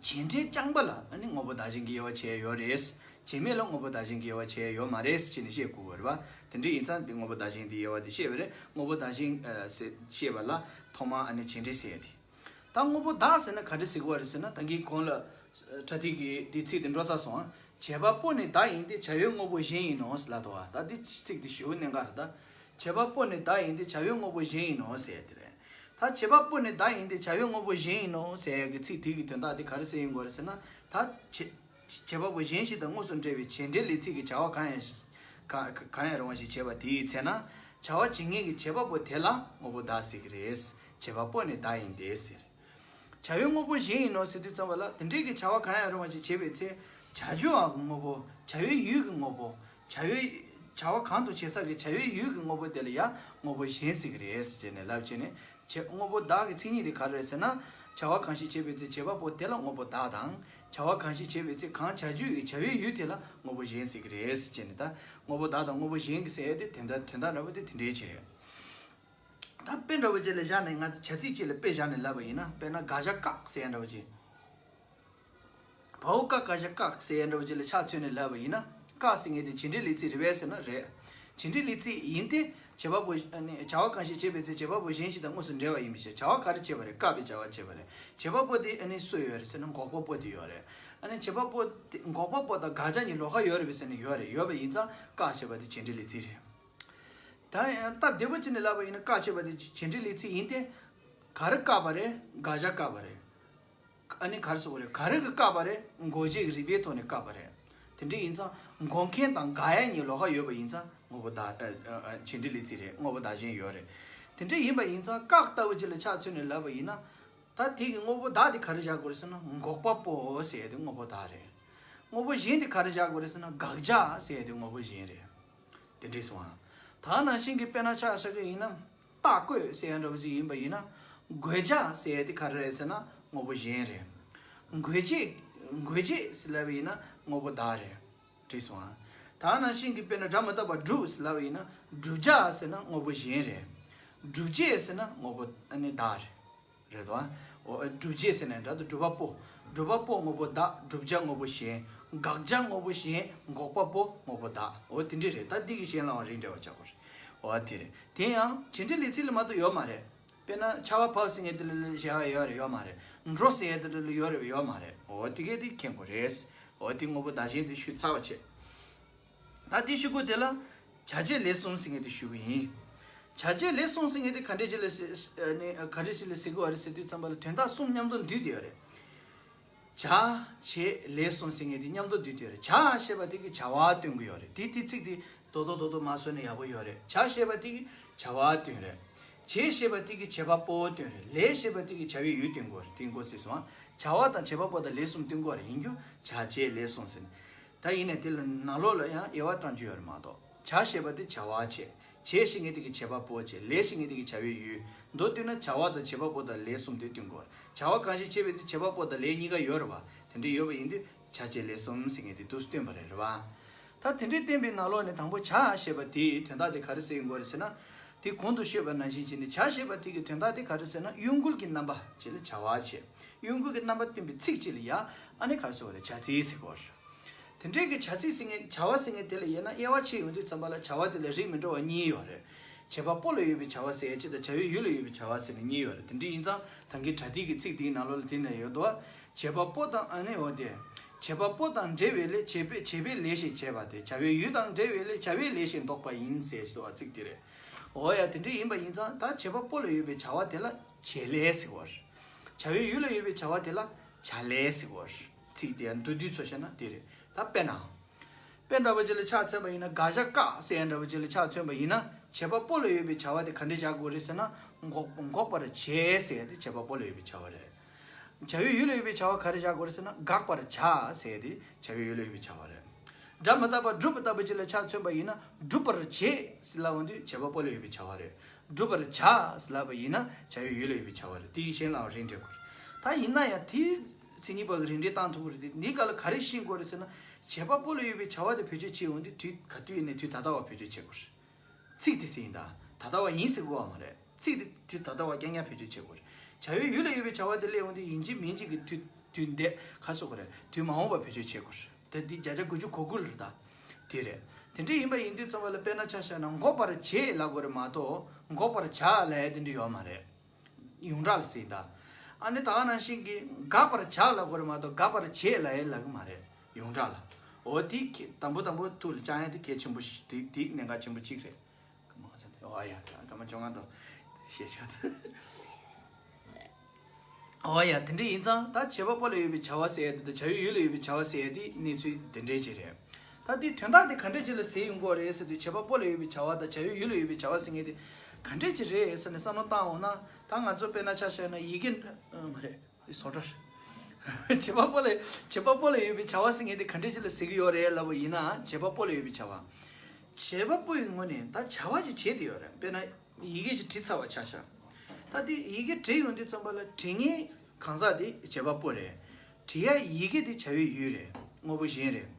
བྱེད་འབྲེལ་རྐྱང་པ་ལ་ཨ་ནི་དངོས་པོ་བདག་གཞན་གྱི་དབྱེ་བ་ཕྱེ་ཡ་ཡོད་རེད། བྱེད་མེད་ལ་དངོས་པོ་བདག་གཞན་གྱི་དབྱེ་བ་ཕྱེ་ཡ་ཡོད་མ་རེད་ཅེས་ནས་བཤད་དགོས་པ་རེད་བ། དེ་འདྲ་ཡིན་ཙང་དེ་དངོས་པོ་བདག་གཞན་དེའི་དབྱེ་བ་དེ་བཤད་པ་རེད། དངོས་པོ་བདག་གཞན་ཨ་ཟེར་བཤད་པ་ལ་ཐོག་མར་ཨ་ནི་བྱེད་འབྲེལ་ཟེར་ཡ་དེ། ད་དངོས་པོ་བདག་ཟེར་ན་ག་འདྲ་ཟེར་དགོས་པ་རེད་ཟེར་ན། ད་གིན་གོང་ལ་ཨ་པྲ་ཏི་གི་དེ་ཚིག་དེ་འགྲོ་ཚར་སོང་ཨ། བྱེད་པ་པོ་ནི་བདག་ཡིན་ཏེ་བྱ་བའི་དངོས་པོ་གཞན་ཡིན་ནོ་ཟེར་ལབ་འདུག་བ། ད་འདི་ཚིག་དེ་ཞེ་པོ་གནད་འགག་རེད་ད། བྱེད་པ་པོ་ནི་བདག་ཡིན་ཏེ་བྱ་བའི་དངོས་པོ་གཞན་ཡིན་ནོ་ཟེར་ཡ་དེ་རེད། ད་བྱེད་པ་པོ་ནི་བདག་ཡིན་ཏེ་བྱ་བའི་དངོས་པོ་གཞན་ཡིན་ནོ་ཟེར་ཡ་གི་ཚིག་དེ་གི་དོན་དག་དེ་ག་རེ་ཟེར་ཡིན་དགོས་རེད་ཟེར་ན། ད་བྱེད་བྱེད་པ་པོ་གཞན་ཞིག་དང་དངོས་སུ་འབྲེལ་བའི་བྱེད་འབྲེལ་ལས་ཚིག་གི་བྱ་བ་གང་ཡང་གང་གང་ཡང་རུང་བ་ཞིག་བྱེད་པ་དེའི་ཚེ་ན། བྱ་བ་བྱེད་མཁན་གྱི་བྱེད་པ་པོ་དེ་ལ་དངོས་པོ་བདག་ཟེར་གྱི་རེད། བྱེད་པ་པོ་ནི་བདག་ཡིན་ཏེ་ཟེར། བྱ་བའི་དངོས་པོ་གཞན་ཡིན་ནོ་ཟེར་དུས་ཙམ་པ་ལ། དེ་འདྲའི་གི་བྱ་བ་གང་ཡང་རུང་བ་ཞིག་བྱེད་པའི་ཚེ། བྱ་རྒྱུའང་གི་དངོས་པོ། བྱ་བའི་ཡུལ་གྱི་དངོས་པོ། བྱ་བའི་བྱ་བ་གང་དུ་བྱེད་ས་གི་བྱ་བའི་ཡུལ་གྱི་དངོས་པོ་དེ་ལ་ཡང་དངོས་པོ་གཞན་ཟེར་གྱི་རེད་ཟེར་ནས་ལབ་བྱས་ནས། བྱེད་དངོས་པོ་བདག་གི་མཚན་ཉིད་དེ་ག་རེ་རེད་ཟེར་ན། བྱ་བ་གང་ཞིག་བྱེད་པའི་ཚེ་བྱེད་པ་པོ་དེ་ལ་དངོས་པོ་བདག་དང་། བྱ་བ་གང་ཞིག་བྱེད་པའི་ཚེ་གང་བྱ་རྒྱུ་ཡི་བྱ་བའི་ཡུལ་དེ་ལ་དངོས་པོ་གཞན་ཟེར་གྱི་རེད་ཟེར་ནས། ད་དངོས་པོ་བདག་དང་དངོས་པོ་གཞན་གྱི་ཟེར་ཡ་དེ་དེ་འདྲ་དེ་འདྲ་འདྲ་པོ་དེ་དེ་འདྲའི་ཆེད་རེད། ད་དཔེ་འདྲ་བོ་ཅིག་ལ་བཞག་ནས། ང་ཚོ་བྱ་ཚིག་ཅིག་ལ་དཔེ་བཞག་ནས་ལབ་པ་ཡིན་ན། དཔེར་ན་དགག་བྱ་བཀག་ཟེར་ཡ་འདྲ་བོ་ཅིག་བའོ་ཀ་དགག་བྱ་བཀག་ཟེར་ཡ་འདྲ་བོ་ཅིག་ལ་ཆ་མཚོན་ནས་ལབ་པ་ཡིན་ན། བཀག་ཟེར་མཁན་དེ་བྱེད་འབྲེལ་ལས་ཚིག་རེད་པས་ཟེར་ན་རེད། བྱེད་འབྲེལ་ལས་ཚིག་ཡིན་ཏེ། བྱེད་པ་པོ་ཨ་ནི་བྱ་བ་གང་ཞིག་བྱེད་པའི་ཚེ་བྱེད་པ་པོ་གཞན་ཞིག་དང་དངོས་སུ་འབྲེལ་བ་ཡིན་པའི་ཕྱིར། བྱ་བ་ག་རེ་བྱེད་པ་རེད། བཀག་པའི་བྱ་བ་བྱེད་པ་རེད། བྱེད་པ་པོ་དེ་ཨ་ནི་སུ་ཡོད་རེད་ཟེར་ན། འགོག་པ་པོ་དེ་ཡོད་རེད། ཨ་ནི་བྱེད་པ་པོ་དེ། འགོག་པ་པོ་དང་དགག་བྱ་གཉིས་ལོགས་ཀ་ཡོད་རེད་པས་ཟེར་ན་ཡོད་རེད། ཡོད་པ་ཡིན་ཙང་བཀག་ཅེས་པ་དེ་བྱེད་འབྲེལ་ལས་ཚིག་རེད། ད་ཡང་སྟབས་བདེ་པོ་བྱས་ནས་ལབ་པ་ཡིན་ན། བཀག་ཅེས་པ་དེ་བྱེད་འབྲེལ་ལས་ཚིག་ཡིན་ཏེ། ག་རེ་བཀག་པ་རེད། དགག་བྱ་བཀག་པ་རེད། ཨ་ནི་ག་རེ་ཟེར་དགོས་རེད། ག་རེ་གིས་བཀག་པ་རེད། འགོག་བྱེད་ཀྱི་རིགས་པའི་ཐོག་ནས་བཀག་པ་རེད། དེ་འདྲ་ཡིན་ཙང་འགོག་མཁན་དང་དགག་ཡ་གཉིས་ལོགས་ཀ་ཡོད་པ་ཡིན་ཙང་དངོས་པོ་བདག་ཨ་ཨ་བྱེད་འབྲེལ་ལས་ཚིག་རེད། དངོས་པོ་བདག་གཞན་ཡོད་རེད། དེ་འདྲ་ཡིན་པ་ཡིན་ཙང་བཀག་ལྟ་བུ་ཅིག་ལ་ཆ་མཚོན་ནས་ལབ་པ་ཡིན་ན། ད་དེ་གི་དངོས་པོ་བདག་དེ་ག་རེ་བཞག་དགོས་རེད་ཟེར་ན། འགོག་པ་པོ་ཟེར་ཡ་དེ་དངོས་པོ་བདག་རེད། དངོས་པོ་གཞན་དེ་ག་རེ་བཞག་དགོས་རེད་ཟེར་ན། དགག་བྱ་ཟེར་ཡ་དེ་དངོས་པོ་གཞན་རེད། དེ་འདྲ་སོང་ཨ། ད་ནང་བཞིན་གྱི་དཔེར་ན་ཆ་བཞག་གི་ཡིན་ན། རྟགས་བཀོད་ཟེར་ཡ་འདྲ་བོ་ཞིག་ཡིན་པ་ཡིན་ན། འགོད་བྱ་ཟེར་ཡ་དེ་ག་རེ་རེད་ཟེར་ན། དངོས་པོ་གཞན་རེད། འགོད་བྱེད། འགོད་བྱེད་ཟེར་ལབ་པ་ཡིན་ན་དངོས་པོ་བདག་རེད། འགྲིག་སོང་ཨ། ད་ནང་བཞིན་གྱི་དཔེར་ན་སྒྲ་མི་རྟག་པ་སྒྲུབ་ཟེར་ལབ་པ་ཡིན་ན། བསྒྲུབ་བྱ་ཟེར་ན་དངོས་པོ་གཞན་རེད། སྒྲུབ་བྱེད་ཟེར་ན་དངོས་པོ་ཨ་ནི་བདག་རེད། རེད་དོ། འོ། སྒྲུབ་བྱེད་ཟེར་ནས་འདྲ་འདུག་སྒྲུབ་པ་པོ། སྒྲུབ་པ་པོ་དངོས་པོ་བདག་སྒྲུབ་བྱ་དངོས་པོ་གཞན། དགག་བྱ་དངོས་པོ་གཞན། འགོག་པ་པོ་དངོས་པོ་བདག་འོ་དེ་འདྲ་རེད། ད་འདི་གི་གཞན་ལའང་རིགས་འགྲེ་བ་བྱ་དགོས་རེད། འོ་དེ་རེད། དེ་ཡང་བྱེད་འབྲེལ་ལས་ཚིག་ལ་མ་གཏོགས་ཡོད་མ་རེད། དཔེར་ན་ཆར་པ་བབས་ཟེར་མཁན་དེ་ལ་བཞག་ཡ་ཡོད་རེད། ཡོད་མ་རེད། འགྲོ་ཟེར་ཡ་དེ་ལ་ཡོད་རེད། ཡོད་མ་རེད། འོ་དེ་གས་དེ་མཁྱེན་དགོས་རེད། འོ་དེ་དངོས་པོ་བདག་གཞན་དེ་ཞུས་ཚར་བ་བྱས། ད་དེ་ཞུ་དགོས་དེ་ལ་བྱ་བྱེད་ལས་གསུམ་ཟེར་མཁན་དེ་ཞུ་གི་ཡིན། བྱ་བྱེད་ལས་གསུམ་ཟེར་མཁན་དེ་ག་འདྲས་ཅིག་ལ་ཟེར་ཨ་ནི་ག་འདྲས་ཅིག་ལ་ཟེར་གི་ཡོད་རེད་ཟེར་དུས་ཙམ་པ་ལ་དོན་དག་གསུམ་མཉམ་དུ་འདུས་བསྡད་ཡོད་རེད། བྱ་བྱེད་ལས་གསུམ་ཟེར་མཁན་དེ་མཉམ་དུ་འདུས་བསྡད་ཡོད་རེད། བྱ་ཞེས་པ་དེ་གི་བྱ་བ་སྟོན་གི་ཡོད་རེད། དེ་དེ་ཚིག་དེ་རྡོག་རྡོག་རྡོག་རྡོག་མ་བཟོས་ན་ཡག་པོ་ཡོད་རེད། བྱ་ཞེས་པ་དེ་གི་བྱ་བ་སྟོན་རེད། བྱེད་ཞེས་པ་དེ་གི་བྱེད་པ་པོ་སྟོན་རེད། ལས་ཞེས་པ་དེ་གི་བྱ་བའི་ཡུལ་སྟོན་དགོས་རེད། དེ་འགོ་ཚུགས་སོང་ཨ། བྱ་བ་དང་བྱེད་པ་པོ་དང་ལས་གསུམ་སྟོན་དགོས་རེད། ཡིན་རྒྱུ་བྱ་བྱེད་ལས་གསུམ་ཟེར་ནས། ད་ཡིན་ནའི་དེ་ལ་ནང་ལོགས་ལ་ཡང་དབྱེ་བ་བཏང་རྒྱུ་ཡོད་རེད་མ་གཏོགས། བྱ་ཞེས་པ་དེ་བྱ་བ་བྱེད། བྱེད་ཞེས་ངེས་དེ་གི་བྱེད་པ་པོ་བྱེད། ལས་ཞེས་ངེས་དེ་གི་བྱ་བའི་ཡུལ། མདོར་བསྡུས་ན་བྱ་བ་དང་བྱེད་པ་པོ་དང་ལས་གསུམ་དེ་སྟོན་དགོས་རེད། བྱ་བ་གང་ཞིག་བྱེད་པའི་ཚེ་བྱེད་པ་པོ་དང་ལས་གཉིས་ཀ་ཡོད་རེད་བ། དེ་འདྲ་ཡོད་པ་ཡིན་དུས་བྱ་བྱེད་ལས་གསུམ་ཟེར་མཁན་དེ་དུས་སྟོན་པ་རེད། རེད་བ། ད་དེ་འདྲའི་བསྟན་པའི་ནང་ལོགས་ནས་དང་པོ་བྱ་ཞེས་པ་དེའི་དོན་དག་དེ་ག་རེ་ཟེར་ཡོང་དགོས་རེད་ཟེར་ན། དེ་གོང་དུ་ཤོད་པ་ནང་བཞིན་བྱས་ནས་བྱ་ཞེས་པ་དེ་གི་དོན་དག་དེ་ག་རེ་ཟེར་ན། གཡོ་འགུལ་གྱི་རྣམ་པ་ཅིག་ལ་བྱ་བ་བྱེད། གཡོ་འགུལ་གྱི་རྣམ་པ་སྟོན་པའི་ཚིག་ཅིག་ལ་ཡ་ཨ་ནི་ག་རེ་ཟེར་བ་རེད། བྱ་ཚིག་ཟེར་གོ་རེད། དེ་འདྲའི་གི་བྱ་ཚིག་ཟེར་མཁན་བྱ་བ་ཟེར་མཁན་དེ་ལ་དབྱེ་ན་དབྱེ་བ་ཕྱེ་ཡོང་དུས་ཙམ་པ་ལ་བྱ་བ་དེ་ལ་རིགས་མི་འདྲ་བ་གཉིས་ཡོད་རེད། བྱེད་པ་པོ་ལ་ཡོད་པའི་བྱ་བ་ཟེར་ཡ་གཅིག་དང་བྱ་བའི་ཡུལ་ལ་ཡོད་པའི་བྱ་བ་ཟེར་ནས་གཉིས་ཡོད་རེད། དེ་འདྲ་ཡིན་ཙང་ད་གིན་པྲ་ཏི་གི་ཚིག་དེའི་ནང་ལོགས་ལ་དེ་ནས་ཡོད་དོ། བྱེད་པ་པོ་དང་ཨ་ནི་འོ་དེ། བྱེད་པ་པོ་དང་འབྲེལ་བའི་ལས་བྱེད་པའི་བྱེད་པའི་ལས་ཞེས་བྱ་བ་སྟེ། བྱ་བའི་ཡུལ་དང་འབྲེལ་བའི་ལས་བྱ་བའི་ལས་ཞེས་འདོགས་པ་ཡིན་ཟེར་ཞེས་པ་ཚིག་དེ་རེད། འོ་ཡ་དེ་འདྲ་ཡིན་པ་ཡིན་ཙང་ད་བྱེད་པ་པོ་ལ་ཡོད་པའི་བྱ་བ་དེ་ལ་བྱེད་ལས་ཟེར་བ་རེད། བྱ་བའི་ཡུལ་ལ་ཡོད་པའི་བྱ་བ་དེ་ལ་བྱ་ལས་ཟེར་བ་རེད། ཚིག་དེ་མདོར་བསྡུས་ཚོ་བཤད་ན་དེ་རེད། ད་དཔེར་ན། དཔེ་འདྲ་པོ་ཅིག་ལ་ཆ་མཚོན་པ་ཡིན་ན། དགག་བྱ་བཀག་ཟེར་ཡ་འདྲ་པོ་ཅིག་ལ་ཆ་མཚོན་པ་ཡིན་ན། བྱེད་པ་པོ་ལ་ཡོད་པའི་བྱ་བ་དེ་ག་འདྲ་བཞག་དགོས་རེད་ཟེར་ན། འགོག་འགོག་པར་བྱེད་ཟེར་ཡ་དེ་བྱེད་པ་པོ་ལ་ཡོད་པའི་བྱ་བ་རེད། བྱ་བའི་ཡུལ་ལ་ཡོད་པའི་བྱ་བ་ག་རེ་བཞག་དགོས་རེད་ཟེར་ན། དགག་པར་བྱ་ཟེར་ཡ་དེ་བྱ་བའི་ཡུལ་ལ་ཡོད་པའི་བྱ་བ་རེད། སྒྲ་མི་རྟག་པ་སྒྲུབ་པ་ལྟ་བུ་ཅིག་ལ་ཆ་མཚོན་པ་ཡིན་ན། སྒྲུབ་པར་བྱེད་ཟེར་ལབ་ཡོང་དུས་བྱེད་པ་པོ་ལ་ཡོད་པའི་བྱ་བ་རེད། སྒྲུབ་པར་བྱ་ཟེར་ལབ་པ་ཡིན་ན་བྱ་བའི་ཡུལ་ལ་ཡོད་པའི་བྱ་བ་རེད། དེ་གཞན་ལའང་རིགས་འགྲེ་དགོས་རེད། ད་ཡིན་ན་ཡང་དེའི་མཚན་ཉིད་པ་གི་རིགས་འགྲེ་བཏང་ཐུབ་ཀྱི་རེད་དེ། འདི་ག་ལ་ག་རེ་ཤེས་དགོས་རེད་ཟེར་ན། བྱེད་པ་པོ་ལ་ཡོད་པའི་བྱ་བ་དེ་བེད་སྤྱོད་བྱེད་ཡོང་དུས་དུས་ག་དུས་ཡིན་ནའི་དུས་ད་ལྟ་བ་བེད་སྤྱོད་བྱེད་དགོས་རེད། ཚིག་དེ་ཟེར་ཡིན་ད། ད་ལྟ་བ་ཡིན་ཟེར་དགོས་པ་མ་རེད། ཚིག་དེ་དུས་ད་ལྟ་བ་རྐྱང་རྐྱང་བེད་སྤྱོད་བྱེད་དགོས་རེད། བྱ་བའི་ཡུལ་ལ་ཡོད་པའི་བྱ་བ་དེ་སླེབས་ཡོང་དུས་ཡིན་གཅིག་མིན་གཅིག་གི་དུས་དུས་འདས་ག་སོགས་པ་རེད། དུས་མ་འོངས་པ་བེད་སྤྱོད་བྱེད་དགོས་རེད། ད་འདི་བརྒྱ་ཆ་དགུ་བཅུ་གོ་དགུ་ལ་ད། དེ་རེད། དེ་འདྲ་ཡིན་པ་ཡིན་དུས་ཙམ་པ་ལ་དཔེར་ན་ཆ་བཞག་ན་འགོག་པར་བྱེད་ལབ་དགོས་རེད་མ་གཏོགས་འགོག་པར་བྱ་ལབ་ཡ་དེ་འདྲ་ཡོད་མ་རེད། ཡོངས་གྲགས་ལ་ཟེར་ཡིན་ད། ཨ་ནི་ད་ག་ནང་བཞིན་གྱི་དགག་པར་བྱ་ལབ་དགོས་རེད་མ་གཏོགས་དགག་པར་བྱེད་ལབ་ཡ་ལབ་གི་མ་རེད། ཡོངས་གྲགས་ལ། འོ་དེ་གི་དང་པོ་དང་པོ་ཐུགས་ལ་བཅངས་ཡ་དེ་གལ་ཆེན་པོ་ཞིག་དེ་དེ་གནད་འགག་ཆེན་པོ་གཅིག་རེད། ཀ་མ་ཁ་ཚ་དེ་ཨོ་ཡ་ཀ་མ་བཅོ་ལྔ་དང་ཤེས་ཆོག་ད། ཨོ་ཡ་དེ་འདྲ་ཡིན་ཙང་ད་བྱེད་པ་པོ་ལ་ཡོད་པའི་བྱ་བ་ཟེར་ཡ་དེ་དང་བྱ་བའི་ཡུལ་ལ་ཡོད་པའི་བྱ་བ་ཟེར་ཡ་དེ་གནས་ཚུལ་དེ་འདྲའི་ཅིག་རེད། ད་དེའི་དོན་དག་དེ་ག་འདྲ་ཅིག་ལ་ཟེར་ཡོང་གི་ཡོད་རེད་ཟེར་དུས་བྱེད་པ་པོ་ལ་ཡོད་པའི་བྱ་བ་དང་བྱ་བའི་ཡུལ་ལ་ཡོད་པའི་བྱ་བ་ཟེར་མཁན་དེ་ག་འདྲ་ཅིག་རེད་ཟེར་ནས་བསམ་བློ་བཏང་འོང་ན། ད་ང་ཚོ་དཔེར་ན་ཆ་བཞག་ན་ཡི་གེ་མ་རེད། བཟོ་གྲྭ་རེད། བྱེད་པ་པོ་ལ་བྱེད་པ་པོ་ལ་ཡོད་པའི་བྱ་བ་ཟེར་མཁན་དེ་ག་འདྲ་ཅིག་ལ་ཟེར་གི་ཡོད་རེད་ལབ་པ་ཡིན་ན། བྱེད་པ་པོ་ལ་ཡོད་པའི་བྱ་བ། བྱེད་པ་པོ་ཡི་ངོས་ནས་ད་བྱ་བ་ཅིག་བྱེད་དེ་ཡོད་རེད། དཔེར་ན་ཡི་གེ་ཅིག་བྲིས་ཚར་བ་ཆ་བཞག་ད་དེ་ཡི་གེ་བྲིས་ཡོང་དུས་ཙམ་པ་ལ་བྲིས་མཁན་གང་ཟག་དེ་བྱེད་པ་པོ་རེད། བྲིས་ཡ་ཡི་གེ་དེ་བྱ་བའི་ཡུལ་རེད། དངོས་པོ་གཞན་རེད།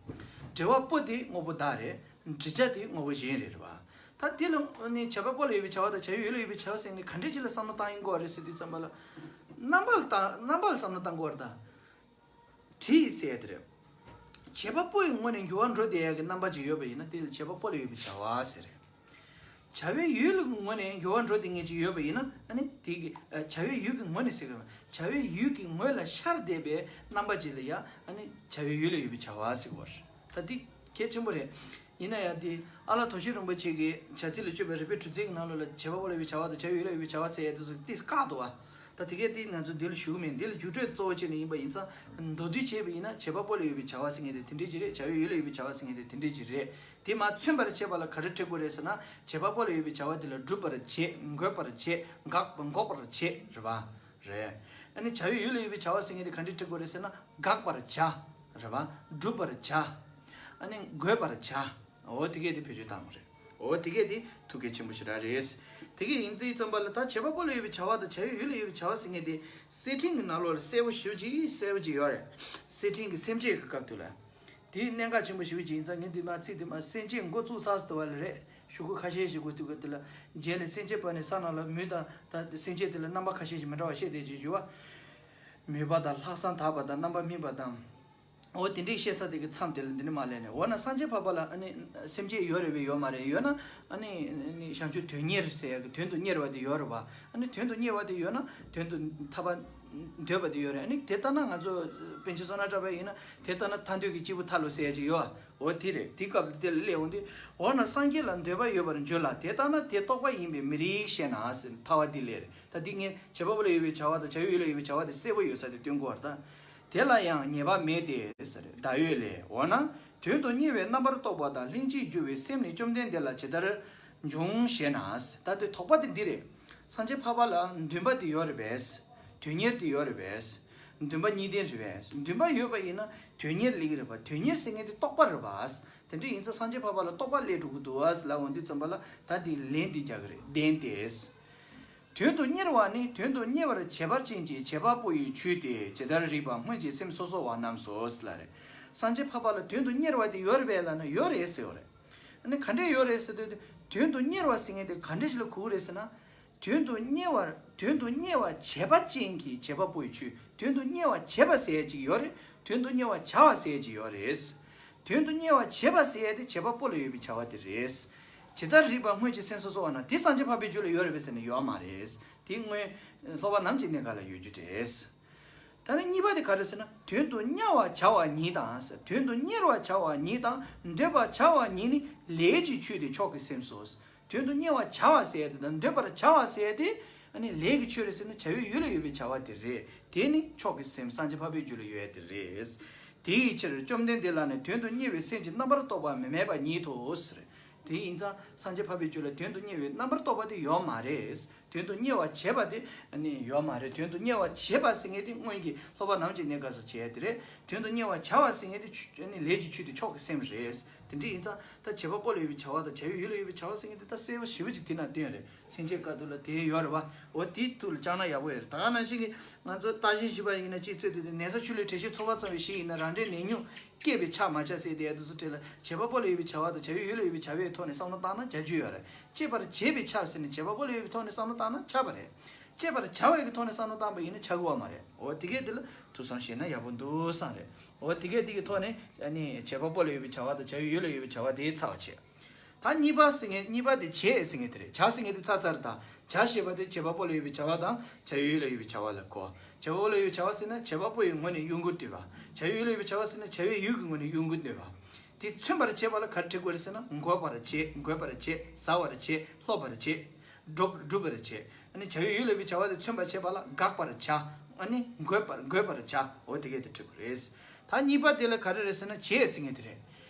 འབྲི་བ་པོ་དེ་དངོས་པོ་བདག་རེད། འབྲི་བྱ་དེ་དངོས་པོ་གཞན་རེད། རེད་བ། ད་དེ་ལ་ནི་བྱེད་པ་པོ་ལ་ཡོད་པའི་བྱ་བ་དང་བྱ་བའི་ཡུལ་ལ་ཡོད་པའི་བྱ་བ་ཟེར་ནས་ག་འདྲ་ཅིག་ལ་བསམ་བློ་བཏང་ཡིན་དགོས་རེད་ཟེར་དུས་ཙམ་པ་ལ། རྣམ་པ་ལ་བཏང་རྣམ་པ་ལ་བསམ་བློ་བཏང་དགོས་རེད་ད། བྲིས་ཟེར་ཡ་དེ་རེད། བྱེད་པ་པོ་ཡི་ངོས་ནས་འགྱུར་བ་འགྲོ་བསྡད་ཡ་གི་རྣམ་པ་ཅིག་ཡོད་པ་ཡིན་ན་དེ་ལ་བྱེད་པ་པོ་ལ་ཡོད་པའི་བྱ་བ་ཟེར་རེད། བྱ་བའི་ཡུལ་གྱི་ངོས་ནས་འགྱུར་བ་འགྲོ་བསྡད་མཁན་ཅིག་ཡོད་པ་ཡིན་ན་ཨ་ནི་དེ་གི་ཨ་བྱ་བའི་ཡུལ་གྱི་ངོས་ནས་ཟེར་གི་རེད། བྱ་བའི་ཡུལ་གྱི་ངོས་ལ་ཤར་བསྡད་པའི་རྣམ་པ་ཅིག་ལ་ཡ་ཨ་ནི་བྱ་བའི་ཡུལ་ལ་ཡོད་པའི་བྱ་བ་ཟེར་གི་རེད། ད་འདི་གལ་ཆེན་པོ་རེད། ཡིན་ན་ཡང་དེ་ཨ་ལ་དོ་ཤལ་རིན་པོ་ཆེ་གིས་བྱ་ཚིག་ལ་སྤྱོད་པའི་རིགས་པའི་གྲུ་ཚིག་གི་ནང་ལོགས་ལ་བྱེད་པ་པོ་ལ་ཡོད་པའི་བྱ་བ་དང་བྱ་བའི་ཡུལ་ལ་ཡོད་པའི་བྱ་བ་ཟེར་ཡ་དེ་ཚོ་ཏིས་བཀག་འདུག་བ། ད་དེ་གས་དེ་ང་ཚོ་འདི་ལ་ཞུ་གི་མེད། འདི་ལ་རྒྱུགས་སྤྲོད་གཙོ་བོ་བྱས་ནས་ཡིན་པ་ཡིན་ཙང་མདོར་བསྡུས་བྱས་པ་ཡིན་ན་བྱེད་པ་པོ་ལ་ཡོད་པའི་བྱ་བ་ཟེར་མཁན་དེ་དེ་འདྲས་ཅིག་རེད། བྱ་བའི་ཡུལ་ལ་ཡོད་པའི་བྱ་བ་ཟེར་མཁན་དེ་དེ་འདྲས་ཅིག་རེད། དེ་མ་མཚོན་པར་བྱེད་པ་ལ་ག་རེ་འབྲི་དགོས་རེད་ཟེར་ན། བྱེད་པ་པོ་ལ་ཡོད་པའི་བྱ་བ་དེ་ལ་སྒྲུབ་པར་བྱེད། འགོད་པར་བྱེད། འགག་འགོག་པར་བྱེད། རེད་པ། རེད། ཨ་ནི་བྱ་བའི་ཡུལ་ལ་ཡོད་པའི་བྱ་བ་ཟེར་མཁན་དེ་ག་འདྲས་འབྲི་དགོས་རེད་ཟེར་ན། དགག་པར་བྱ། རེད་པ། སྒྲུབ་པར་བྱ། ཨ་ནི་འགོད་པར་བྱ། འོ་དེ་གས་དེ་བེད་སྤྱོད་བཏང་དགོས་རེད། འོ་དེ་གས་དེ་ཐུགས་གལ་ཆེན་པོ་ཞེ་དྲག་རེད། དེ་གས་ཡིན་དུས་ཙམ་པ་ལ་ད་བྱེད་པ་པོ་ལ་ཡོད་པའི་བྱ་བ་དང་བྱ་བའི་ཡུལ་ལ་ཡོད་པའི་བྱ་བ་ཟེར་མཁན་དེ་གསེར་ཕྲེང་གི་ནང་ལོགས་ལ་གསལ་པོ་ཞེ་པོ་ཅིག་གསལ་པོ་ཅིག་ཡོད་རེད། གསེར་ཕྲེང་གི་སེམས་བསྐྱེད་ཀྱི་སྐབས་དུ་ལ། དེའི་གནད་འགག་ཆེན་པོ་ཞེ་པོ་ཅིག་ཡིན་ཙང་ངས་འདི་མ་ཚིག་དེ་མ་སེམས་བསྐྱེད་འགོ་བཙུགས་ཚར་ཟེར་བ་ལ་རེད། ཞུ་སྒོ་ཁ་ཤས་ཤིག་དགོས་དུས་སྐབས་དེ་ལ། རྗེས་ལ་སེམས་བསྐྱེད་པ་ནི་ས་ནང་ལ་མུས་དང་ད་སེམས་བསྐྱེད་དེ་ལ་རྣམ་པ་ཁ་ཤས་ཤིག་མི་འདྲ་བ་བཤད་བསྡད་ཅིག་ཞུ་བ། མུས་པ་དང་ལྷག་བསམ་དག་པ་དང་རྣམ་པ་སྨིན་པ་དང་། འོ་དེ་འདྲའི་བཤད་ས་དེ་གི་མཚམས་དེ་ལ་འདི་འདྲ་མ་ལས་ནས། འོ་ན་སངས་རྒྱས་འཕགས་པ་ལ་ཨ་ནི་སེམས་བསྐྱེད་ཡོད་རེད་པས་ཡོད་མ་རེད། ཡོད་ན་ཨ་ནི་ཨ་ནི་བྱང་ཆུབ་དོན་གཉེར་ཟེར་ཡག་གི་དོན་དུ་གཉེར་བ་དེ་ཡོད་རེད་པ། ཨ་ནི་དོན་དུ་གཉེར་བ་དེ་ཡོད་ན་དོན་དུ་ཐར་པ་འདོད་པ་དེ་ཡོད་རེད། ཨ་ནི་དེ་ལྟ་ན་ང་ཚོ་པཎ་ཆེན་བསོད་ནམས་གྲགས་པ་ཡིན་ན་དེ་ལྟ་ན་ཐར་འདོད་ཀྱི་སྐྱེས་བུ་ཐར་ལོ་ཟེར་ཡག་ཅིག་ཡོད་པ། འོ་དེ་རེད། དེ་སྐབས་ལ་དེ་ལ་སླེབས་འོང་དུས། འོ་ན་སངས་རྒྱས་ལ་འདོད་པ་ཡོད་པར་འགྱུར་ལ། དེ་ལྟ་ན་དེ་རྟོགས་པ་ཡིན་པས་མི་རིགས་ཞེ་ན་ཟེར། ཐར་པ་དེ་ལས་རེད། ད་འདི་ངས་བྱེད་པ་པོ་ལ་ཡོད་པའི་བྱ་བ་དང་བྱ་བའི་ཡུལ་ལ་ཡོད་པའི་བྱ་བ་དེ་གསལ་པོ་ཡོད་ས་དེ་སྟོན་དགོས་པ་རེད་ད། དེ་ལ་ཡང་ཉེས་པ་མེད་དེ་ཟེར། བརྡ་ཡོད་ལས། འོ་ན་དོན་དུ་གཉེར་བའི་རྣམ་པར་རྟོག་པ་དང་ལྷན་ཅིག་འགྱུར་བའི་སེམས་ནི་བཅོམ་ལྡན་འདས་ལ་ཇི་ལྟར་འབྱུང་ཞེ་ན། ད་དེ་དོགས་པ་དེ་འདི་རེད། སངས་རྒྱས་འཕགས་པ་ལ་འདུན་པ་དེ་ཡོད་རེད་པས། དོན་གཉེར་དེ་ཡོད་རེད་པས། འདུན་པ་གཉིས་ལྡན་རེད་པས། འདུན་པ་ཡོད་པ་ཡིན་ན་དོན་གཉེར་སླེབས་ཀྱི་རེད་པ། དོན་གཉེར་ཟེར་མཁན་དེ་རྟོགས་པ་རེད་པ། དེ་འདྲ་ཡིན་ཙང་སངས་རྒྱས་འཕགས་པ་ལ་རྟོགས་པ་སླེབས་འགྲོ་གི་འདུག་ཨ་ལབ་འོང་དུས་ཙམ་པ་ལ་ད་འདི་ལན་འདི་རྒྱག་གི་རེད། བདེན་ཏེ། དོན་དུ་གཉེར་བ་ནི་དོན་དུ་གཉེར་བར་བྱེད་པ་ཅན་གྱི་བྱེད་པ་པོ་ཡི་ཆོས་ཏེ། ཇི་ལྟར་རིགས་པ་སྔོན་གྱི་སེམས་སོ་སོ་བ་རྣམས་སོ་ལ་རེད། སངས་རྒྱས་འཕགས་པ་ལ་དོན་དུ་གཉེར་བ་དེ་ཡོད་རེད་པས་ལབ་ན་ཡོད་རེད་ཟེར་བ་རེད། ཨ་ནི་ག་འདྲས་ཡོད་རེད་ཟེར་དུས། དོན་དུ་གཉེར་བ་ཟེར་མཁན་དེ་ག་འདྲས་ཞིག་ལ་གོ་གི་རེད་ཟེར་ན། དོན་དུ་གཉེར་བར་དོན་དུ་གཉེར་བར་བྱེད་པ་ཅན་གྱི་བྱེད་པ་པོ་ཡི་ཆོས། དོན་དུ་གཉེར་བར་བྱེད་པ་ཟེར་ཡ་ཅིག་ཡོད་རེད། དོན་དུ་གཉེར་བར་བྱ་བ་ཟེར་ཡ་ཅིག་ཡོད་རེད། དོན་དུ་གཉེར་བར་བྱེད་པ་ཟེར་ཡ་དེ་བྱེད་པ་པོ་ལ་ཡོད་པའི་བྱ་བ་དེ་རེད། ཇི་ལྟར་རིགས་པ་སྔོན་གྱི་སེམས་སོ་སོ་བ་རྣམས། དེ་སངས་རྒྱས་འཕགས་པའི་རྒྱུད་ལ་ཡོད་རེད་པས་ཟེར་ན་ཡོད་མ་རེད། དེ་སྔོན་སློབ་པ་ནམ་གྱི་གནས་སྐབས་ལ་ཡོད་རྒྱུ་རེད། ད་ནི་གཉིས་པ་དེ་ག་རེ་ཟེར་ན། དོན་དུ་གཉེར་བར་བྱ་བ་ཉིད་དང་ཟེར། དོན་དུ་གཉེར་བར་བྱ་བ་ཉིད་དང་འདོད་པར་བྱ་བ་ཉིད་ནི་ལས་ཀྱི་ཆོས་ཏེ་མཆོག་གི་སེམས་སོ། དོན་དུ་གཉེར་བར་བྱ་བ་ཟེར་ཡ་དེ་དང་འདོད་པར་བྱ་བ་ཟེར་ཡ་དེ་ཨ་ནི་ལས་ཀྱི་ཆོས་རེད་ཟེར་ན་བྱ་བའི་ཡུལ་ལ་ཡོད་པའི་བྱ་བ་དེ་རེད། དེ་ནི་མཆོག་གི་སེམས་སངས་རྒྱས་འཕགས་པའི་རྒྱུད་ལ་ཡོད་ཡ་དེ་རེད། དེའི་ཕྱིར་བཅོམ་ལྡན་འདས་ལ་ནི་དོན་དུ་གཉེར་བའི་སེམས་ཀྱི་རྣམ་པར་རྟོག་པ་མི་མེད་པ་ཉིད་དོ་ཟེར། དེ་ཡིན་ཙང་སངས་རྒྱས་འཕགས་པའི་རྒྱུད་ལ་དོན་དུ་གཉེར་བའི་རྣམ་པར་རྟོག་པ་དེ་ཡོད་མ་རེད། དོན་དུ་གཉེར་བར་བྱེད་པ་དེ་ནི་ཡོད་མ་རེད། དོན་དུ་གཉེར་བར་བྱེད་པ་ཟེར་མཁན་དེ་སྔོན་གྱི་སློབ་པ་ནམ་གྱི་གནས་སྐབས་སུ་བྱས་དེ་རེད། དོན་དུ་གཉེར་བར་བྱ་བ་ཟེར་མཁན་དེ་ཆོས་ནི་ལས་ཀྱི་ཆོས་དེ་མཆོག་གི་སེམས་རེད། དེ་འདྲ་ཡིན་ཙང་ད་བྱེད་པ་པོ་ལ་ཡོད་པའི་བྱ་བ་དང་བྱ་བའི་ཡུལ་ལ་ཡོད་པའི་བྱ་བ་ཟེར་མཁན་དེ་ད་གསལ་པོ་ཞེ་པོ་ཅིག་དེ་ན་སྟོན་རེད། སེམས་བསྐྱེད་བཀའ་བསྡུ་ལ་དེ་ཡོད་རེད་པ། འོ་དེའི་ཐུགས་ལ་བཅངས་ན་ཡག་པོ་ཡོད་རེད། ད་ག་ནང་བཞིན་གྱི་ང་ཚོ་རྟགས་ཅན་བཞི་པ་ཡིན་ན་གཅིག་ཚོད་དེ་དེ་ནད་ས་ཆུ་ལུད་དྲི་ཞིམ་ཚོར་བ་ཙམ་པའི་ཞིག་ཡིན་ན་རང་འབྲས་ནད་ཉུང་སྐྱེས་པའི་ཆ་མ་ཆ་ཟེར་དེ་ཡ་དེ་ཚོ་གྲས་ལ་བྱེད་པ་པོ་ལ་ཡོད་པའི་བྱ་བ་དང་བྱ་བའི་ཡུལ་ལ་ཡོད་པའི་བྱ་བའི་ཐོག་ནས་བསམ་བློ་བཏང་ན་བྱ་རྒྱུ་ཡོད་རེད། སྐྱེད་པར་བྱེད་པའི་ཆ་ཟེར་ནས་བྱེད་པ་པོ་ལ་ཡོད་པའི་ཐོག་ནས་བསམ་བློ་བཏང་ན་ཆགས་པ་རེད། སྐྱེད་པར་བྱ་བའི་གི་ཐོག་ནས་བསམ་བློ་བཏང་པ་ཡིན་ན་ཆགས་དགོས་པ་མ་རེད། འོ་དེ་གས་དེ་ལ་ཐུགས་བསམ་བཞེས་ན་ཡག་པོ་འདུག་བསམ་རེད། འོ་དེ་གས་དེ་གི་ཐོག་ནས་ཨ་ནི་བྱེད་པ་པོ་ལ་ཡོད་པའི་བྱ་བ་དང་བྱ་བའི་ཡུལ་ལ་ཡོད་པའི་བྱ་བ་དེའི་ཚར་བ་བྱེད། ད་གཉིས་པ་ཟེར་མཁན་གཉིས་པ་དེ་བྱེད་ཟེར་མཁན་དེ་རེད། བྱ་ཟེར་མཁན་དེ་ཚར་ཚར་དང་བྱ་ཞེས་པ་དེ་བྱེད་པ་པོ་ལ་ཡོད་པའི་བྱ་བ་དང་བྱ་བའི་ཡུལ་ལ་ཡོད་པའི་བྱ་བ་ལ་གོ། བྱེད་པ་པོ་ལ་ཡོད་པའི་བྱ་བ་ཟེར་ན་བྱེད་པ་པོ་ཡི་ངོས་ནས་གཡོ་འགུལ་སྟོན་པ། བྱ་བའི་ཡུལ་ལ་ཡོད་པའི་བྱ་བ་ཟེར་ན་བྱ་བའི་ཡུལ་གྱི་ངོས་ནས་གཡོ་འགུལ་སྟོན་པ། དེ་མཚོན་པར་བྱེད་པ་ལ་ག་རེ་བྲི་དགོས་རེད་ཟེར་ན་འགོད་པར་བྱེད། འགོད་པར་བྱེད། ཟ་བར་བྱེད། ལྷོད་པར་བྱེད། སྒྲུབ་སྒྲུབ་པར་བྱེད། ཨ་ནི་བྱ་བའི་ཡུལ་ལ་ཡོད་པའི་བྱ་བ་དེ་མཚོན་པར་བྱེད་པ་ལ་དགག་པར་བྱ། ཨ་ནི་འགོད་པར་འགོད་པར་བྱ། འོ་དེ་གས་དེ་བྲི་དགོས་རེད། ད་གཉིས་པ་དེ་ལ་ག་རེ་རེད་ཟེར་ན་བྱེད་ཟེར་མཁན་དེ་རེད།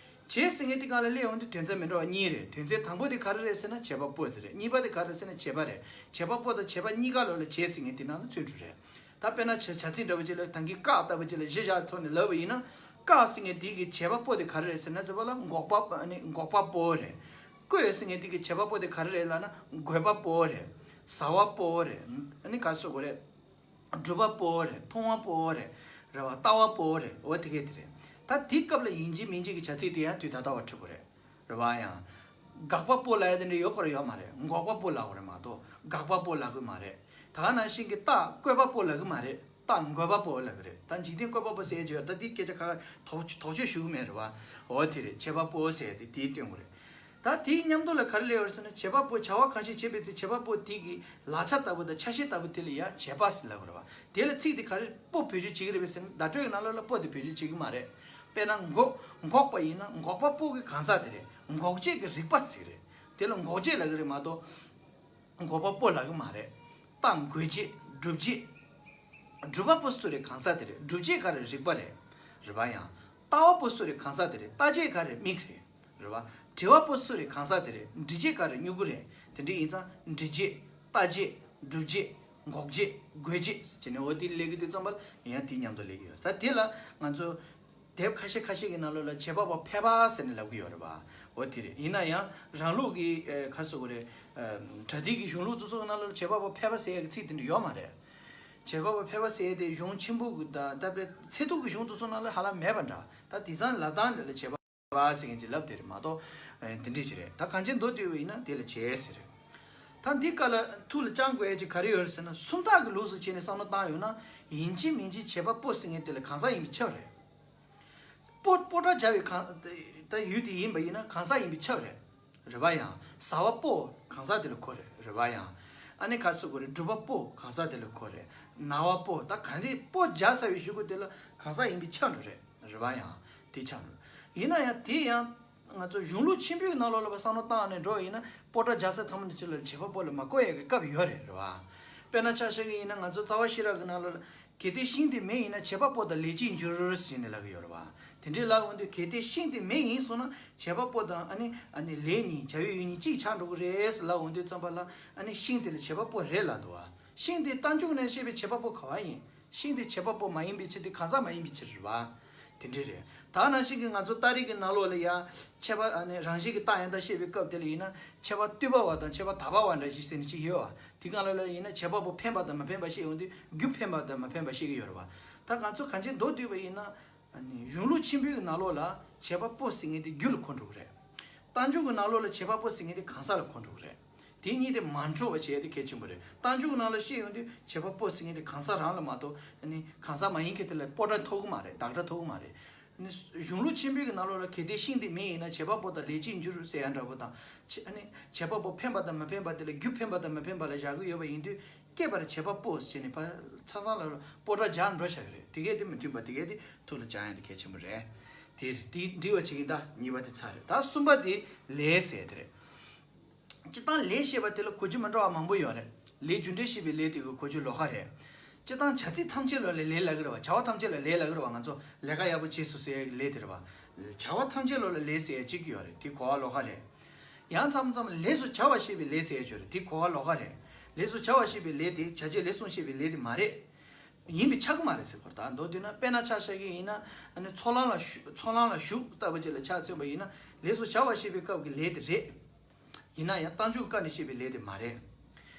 བྱེད་ཟེར་མཁན་དེ་སྒང་ལ་སླེབས་ཡོང་དུས་དོན་ཚན་མི་འདྲ་བ་གཉིས་རེད། དོན་ཚན་དང་པོ་དེ་ག་རེ་རེད་ཟེར་ན་བྱེད་པ་པོ་དེ་རེད། གཉིས་པ་དེ་ག་རེ་རེད་ཟེར་ན་བྱེད་པ་རེད། བྱེད་པ་པོ་དང་བྱེད་པ་གཉིས་ཀ་ལོགས་ལ་བྱེད་ཟེར་མཁན་དེ་ནང་ལ་བརྩོན་འགྲུས་རེད། ད་དཔེར་ན་བྱ་བྱ་ཚིག་འདྲ་པོ་ཅིག་ལ་ད་གིན་བཀག་ལྟ་བུ་ཅིག་ལ་གཞི་བཞག་ཐོག་ནས་ལབ་པ་ཡིན་ན། བཀག་ཟེར་མཁན་དེ་གི་བྱེད་པ་པོ་དེ་ག་རེ་རེད་ཟེར་ན་ཟེར་བ་ལ་འགོག་པ་ཨ་ནི་འགོག་པ་པོ་རེད། བཀོད་ཟེར་མཁན་དེ་གི་བྱེད་པ་པོ་དེ་ག་རེ་རེད་ལབ་ན་འགོད་པ་པོ་རེད། ཟ་བ་པོ་རེད། ཨ་ནི་ག་རེ་ཟེར་དགོས་རེད། སྒྲུབ་པ་པོ་རེད། མཐོང་བ་པོ་རེད། རེད་བ། ལྟ་བ་པོ་རེད། འོ་དེ་གས་དེ་རེད། ད་དེའི་སྐབས་ལ་ཡིན་གཅིག་མིན་གཅིག་གི་བྱ་ཚིག་དེ་ཡང་དུས་ད་ལྟ་བ་འཁྲིད་དགོས་རེད། རེད་བ། ཡང་དགག་པ་པོ་ལབ་ཡ་དེ་འདྲ་ཡོད་དགོས་རེད་ཡོད་མ་རེད། འགོག་པ་པོ་ལབ་དགོས་རེད་མ་གཏོགས་དགག་པ་པོ་ལབ་དགོས་མ་རེད། ད་ག་ནང་བཞིན་གྱི་རྟགས་བཀོད་པ་པོ་ལབ་གི་མ་རེད། རྟགས་འགོད་པ་པོ་ལབ་གི་རེད། ད་འཇིག་རྟེན་བཀོད་པ་པོ་ཟེར་གྱི་ཡོད། ད་དེའི་སྐད་ཆ་ཁ་ཁ་དོགས་དོགས་གཅོད་ཞུ་གི་མེད། རེད་བ། འོ་དེ་རེད། བྱེད་པ་པོ་ཟེར་དེ་དེའི་སྟོན་དགོས་རེད། ད་དེའི་མཉམ་དུ་ལ་ག་རེ་སླེབས་ཡོད་རེད་ཟེར་ན་བྱེད་པ་པོ་བྱ་བ་གང་ཞིག་བྱེད་པའི་ཚེ་བྱེད་པ་པོ་དེ་གི་ལག་ཆ་ལྟ་བུ་དང་ཆ་ཤས་ལྟ་བུ་དེ་ལ་ཡང་བྱེད་པ་ཟེར་ལབ་པ་རེད་བ། དེ་ལ་ཚིག་དེ་ག་རེ་པོ་བེད་སྤྱོད་བྱེད་ཀྱི་རེད་པས་ཟེར་ན་བརྡ་སྤྲོད་ཀྱི་ནང་ལོགས་ལ་པོ་དེ་བེད་སྤྱོད་བྱེད་ཀྱི་མ་རེད། དཔེར་ན་འགོག་འགོག་པ་ཡིན་ན་འགོག་པ་པོ་གི་གང་ཟག་དེ་རེད། འགོག་བྱེད་ཀྱི་རིགས་པ་ཟེར་གྱི་རེད། དེ་ལ་འགོག་བྱེད་ལབ་ཀྱི་རེད་མ་གཏོགས་འགོག་པ་པོ་ལབ་ཀྱི་མ་རེད། རྟགས་འགོད་བྱེད། སྒྲུབ་བྱེད། སྒྲུབ་པ་པོ་སུ་རེད། གང་ཟག་དེ་རེད། སྒྲུབ་བྱེད་ག་རེ་རིགས་པ་རེད། རེད་བ། ཡང་ལྟ་བ་པོ་སུ་རེད། གང་ཟག་དེ་རེད། ལྟ་བྱེད་ག་རེ་མིག་རེད། རེད་བ། དྲི་བ་པོ་སུ་རེད། གང་ཟག་དེ་རེད། འདྲི་བྱེད་ག་རེ་མྱུ་གུ་རེད། དེ་འདྲ་ཡིན་ཙང་འདྲི་བྱེད། ལྟ་བྱེད། སྒྲུབ་བྱེད། འགོག་བྱེད། འགོད་བྱེད་ཟེར་ནས་འོ་དེ་ལས་ཀྱི་དུས་ཙམ་པ་ལ་ཡང་དེའི་མཉམ་དུ་ལས་ཀྱི་ཡོད། ད་དེ་ལ་ང་ཚོ་དེབ་ཁ་ཤས་ཁ་ཤས་ཀྱི་ནང་ལོགས་ལ་བྱེད་པ་པོ་ཕལ་པ་ཟེར་ནས་ལབ་ཀྱི་ཡོད་རེད་བ། འོ་དེ་རེད། ཡིན་ན་ཡང་རང་ལུགས་ཀྱི་ཨ་ག་རེ་ཟེར་དགོས་རེད། ཨ་པྲ་ཏིའི་གཞུང་ལུགས་དེ་ཚོ་ནང་ལོགས་ལ་བྱེད་པ་པོ་ཕལ་པ་ཟེར་ཡག་གི་ཚིག་དེ་འདྲ་ཡོད་མ་རེད། བྱེད་པ་པོ་ཕལ་པ་ཟེར་ཡག་དེ་གཞུང་ཆེན་པོ་གི་ད་ད་པྲ་ཚད་ཐིག་གི་གཞུང་དེ་ཚོ་ནང་ལ་ཧ་ལམ་མེད་པ་འདྲ། ད་དེང་སང་ལབ་སྟངས་འདི་ལ་བྱེད་པ་པོ་ཟེར་མཁན་ཅིག་ལབ་དེ་རེད་མ་གཏོགས་ཨ་དེ་འདྲ་ཅིག་རེད། ད་གང་ཅི་མདོར་བསྡུས་པ་ཡིན་ན་དེ་ལ་བྱེད་ཟེར་རེད། ད་འདི་སྐབས་ལ་ཐུགས་ལ་བཅངས་དགོས་ཡག་ཅིག་ག་རེ་ཡོད་རེད་ཟེར་ན་སུམ་རྟགས་ཀྱི་ལུགས་སུ་བྱས་ནས་བསམ་བློ་བཏང་ཡོང་ན་ཡིན་གཅིག་མིན་གཅིག་བྱེད་པ་པོ་ཟེར་མཁན་དེ་ལ་གང་ཟག་ཡིན་པས་ཁྱབ་རེད། པོ་པོ་ཏ་སྦྱར་བའི་གང་ད་ཡུལ་དེ་ཡིན་པ་ཡིན་ན་གང་ཟག་ཡིན་པས་ཁྱབ་རེད། རེད་པ། ཡང་ཟ་བ་པོ་གང་ཟག་དེ་ལ་གོ་རེད། རེད་པ། ཡང་ཨ་ནི་ག་ཟེར་དགོས་རེད། སྒྲུབ་པ་པོ་གང་ཟག་དེ་ལ་གོ་རེད། ན་བ་པོ་ད་གང་རེད། པོ་སྦྱར་ཚར་བའི་གཞུག་གུ་དེ་ལ་གང་ཟག་ཡིན་པས་ཁྱབ་འགྲོ་རེད། རེད་པ། ཡང་དེ་ཁྱབ་འགྲོ། ཡིན་ན་ཡང་དེ་ཡང་ང་ཚོ་གཞུང་ལུགས་ཆེན་པོའི་ནང་ལོགས་ལ་བསམ་བློ་བཏང་ནས་འགྲོ་ཡིན་ན་པོ་ཏ་སྦྱར་ས་ཚང་མ་ནས་ཅི་ལ་བྱེད་པ་པོ་ལ་མ་གོ་ཡ་གི་སྐབས་ཡོད་རེད། རེད་པ། དཔེར་ན་ཆ་བཞག་གི་ཡིན་ན་ང་ཚོ་རྩ་བ་ཤེས་རབ་ཀྱི་ནང་ལོགས་ལ། གལ་ཏེ་ཤིང་དེ་མེ་ཡིན་ན་བྱེད་པ་པོ་དང་ལས་ཅན་འགྱུར་ཟེར་ནས་ལབ་ཀྱི་ཡོད་རེད་པ། དེ་འདྲའི་ལབ་འོང་དུས་གལ་ཏེ་ཤིང་དེ་མེ་ཡིན་སོང་ན་བྱེད་པ་པོ་དང་ཨ་ནི་ཨ་ནི་ལས་གཉིས་བྱ་བའི་ཡུལ་གཉིས་གཅིག་ཆགས་འགྲོ་གི་རེད་ཟེར་ལབ་འོང་དུས་ཙམ་པ་ལ་ཨ་ནི་ཤིང་དེ་ལ་བྱེད་པ་པོ་རེད་ལབ་འདུག་པ། ཤིང་དེ་རྟགས་འཇུག་ནས་བཤད་པའི་བྱེད་པ་པོ་ག་པར་ཡིན། ཤིང་དེ་བྱེད་པ་པོ་མ་ཡིན་པའི་ཕྱིར་ཏེ་གང་ཟག་མ་ཡིན་པའི་ཕྱིར་རེད་པ། དེ་འདྲ་རེད། ད་ནང་བཞིན་གྱི་ང་ཚོ་རྟགས་རིགས་ཀྱི་ནང་ལོགས་ལ་ཡང་ཁྱད་པར་ཨ་ནི་རང་བཞིན་གྱི་རྟགས་ཡང་དག་བཤད་པའི་སྐབས་དེ་ལ་ཡིན་ན་ཁྱད་པར་ལྟོས་པ་བ་དང་ཁྱད་པར་དག་པ་བ་འདྲ་ཞིག་ཟེར་ནས་ཅིག་ཡོད་པ། དེ་གང་ལ་ལ་ཡིན་ན་བྱེད་པ་པོ་འཕེན་པ་དང་མ་འཕེན་པ་བཤད་ཡོང་དུས་རྒྱུ་འཕེན་པ་དང་མ་འཕེན་པ་བཤད་ཀྱི་ཡོད་རེད་པ། ད་ང་ཚོ་གང་ཅི་མདོར་བསྡུས་པ་ཡིན་ན་ཨ་ནི་གཞུང་ལུགས་ཆེན་པོའི་ནང་ལོགས་ལ་བྱེད་པ་པོ་ཟེར་མཁན་དེ་རྒྱུ་ལ་གོ་འགྲོ་གི་རེད། རྟགས་འཇུག་གི་ནང་ལོགས་ལ་བྱེད་པ་པོ་ཟེར་མཁན་དེ་གང་ཟག་ལ་གོ་འགྲོ་གི་རེད། དེ་གཉིས་དེ་མ་འཕྲོད་པ་བྱེད་ཡ་དེ་གལ་ཆེན་པོ་རེད། རྟགས་འཇུག་ནང་ལ་བཤད་ཡོང་དུས་བྱེད་པ་པོ་ཟེར་མཁན་དེ་གང་ཟག་རང་ལ་མ་གཏོགས་ཨ་ནི་གང་ཟག་མ་ཡིན་མཁན་དེ་ལ་པོ་ཏ་ཐོབ་གི་མ་རེད། བདག་སྒྲ་ཐོབ་གི་མ་རེད། ཨ་ནི་གཞུང་ལུགས་ཆེན་པོའི་གི་ནང་ལོགས་ལ་གལ་ཏེ་ཤིང་དེ་མེ་ཡིན་ན་བྱེད་པ་པོ་དང་ལས་ཅན་འགྱུར་ཟེར་ཡ་འདྲ་པོ་དང་ཆེ་ཨ་ནི་བྱེད་པ་པོ་འཕེན་པ་དང་མ་འཕེན་པ་དེ་ལ་རྒྱུ་འཕེན་པ་དང་མ་འཕེན་པ་ལ་བཞག་གི་ཡོད་པ་ཡིན་དུས་སྐྱེས་པར་བྱེད་པ་པོ་ཟེར་ནས་ཕ་ཚང་ཚང་ལ་པོ་ཏ་སྦྱར་འགྲོ་བཞག་གི་རེད། དེ་གས་དེ་མི་མཐུན་པ་དེ་གས་དེ་ཐུགས་ལ་བཅངས་ཡ་དེ་གལ་ཆེན་པོ་རེད། དེ་རེད། དེ་འགྲིག་པ་བྱེད་ཀྱིན་ད་གཉིས་པ་དེ་ཚར་རེད། ད་གསུམ་པ་དེ་ལས་ཟེར་དེ་རེད། སྤྱིར་བཏང་ལས་ཞེས་པ་དེ་ལ་གོ་རྒྱུ་མི་འདྲ་བ་མང་པོ་ཡོད་རེད། ལས་རྒྱུ་འབྲས་ཞེས་པའི་ལས་དེ་གི་གོ་རྒྱུ་ལོགས་ཀ་རེད། སྤྱིར་བཏང་བྱ་ཚིག་ཐམས་ཅད་ལ་ལས་ལབ་ཀྱི་རེད་བ། བྱ་བ་ཐམས་ཅད་ལ་ལས་ལབ་ཀྱི་རེད་བ། ང་ཚོ་ལས་ཀ་ཡག་པོ་བྱས་སོང་ཟེར་ཡག་གི་ལས་དེ་རེད་བ། བྱ་བ་ཐམས་ཅད་ལ་ལས་ཟེར་ཡག་གཅིག་ཡོད་རེད། དེ་གོ་བ་ལོགས་ཀ་རེད། ཡང་མཚམས་མཚམས་ལས་སུ་བྱ་བ་ཞེས་པའི་ལས་ཟེར་ཡག་ཅིག་ཡོད་རེད། དེ་གོ་བ་ལོགས་ཀ་རེད། ལས་སུ་བྱ་བ་ཞེས་པའི་ལས་དེ་བྱ་བྱེད་ལས་གསུམ་ཞེས་པའི་ལས་དེ་མ་རེད། ཡིན་པས་ཁྱབ་ཀྱི་མ་རེད་ཟེར་གྱི་རེད། ད་མདོར་བསྡུས་ན་དཔེར་ན་ཆ་བཞག་གི་ཡིན་ན་ཨ་ནི་ཚོགས་ལམ་ལ་ཞུགས་ཚོགས་ལམ་ལ་ཞུགས་ལྟ་བུ་ཅིག་ལ་ཆ་མཚོན་པ་ཡིན་ན་ལས་སུ་བྱ་བ་ཞེས་པའི་སྐབས་ཀྱི་ལས་དེ་རེད། ཡིན་ན་ཡང་རྟགས་འཇུག་གི་སྐབས་ནས་བཤད་པའི་ལས་དེ་མ་རེད།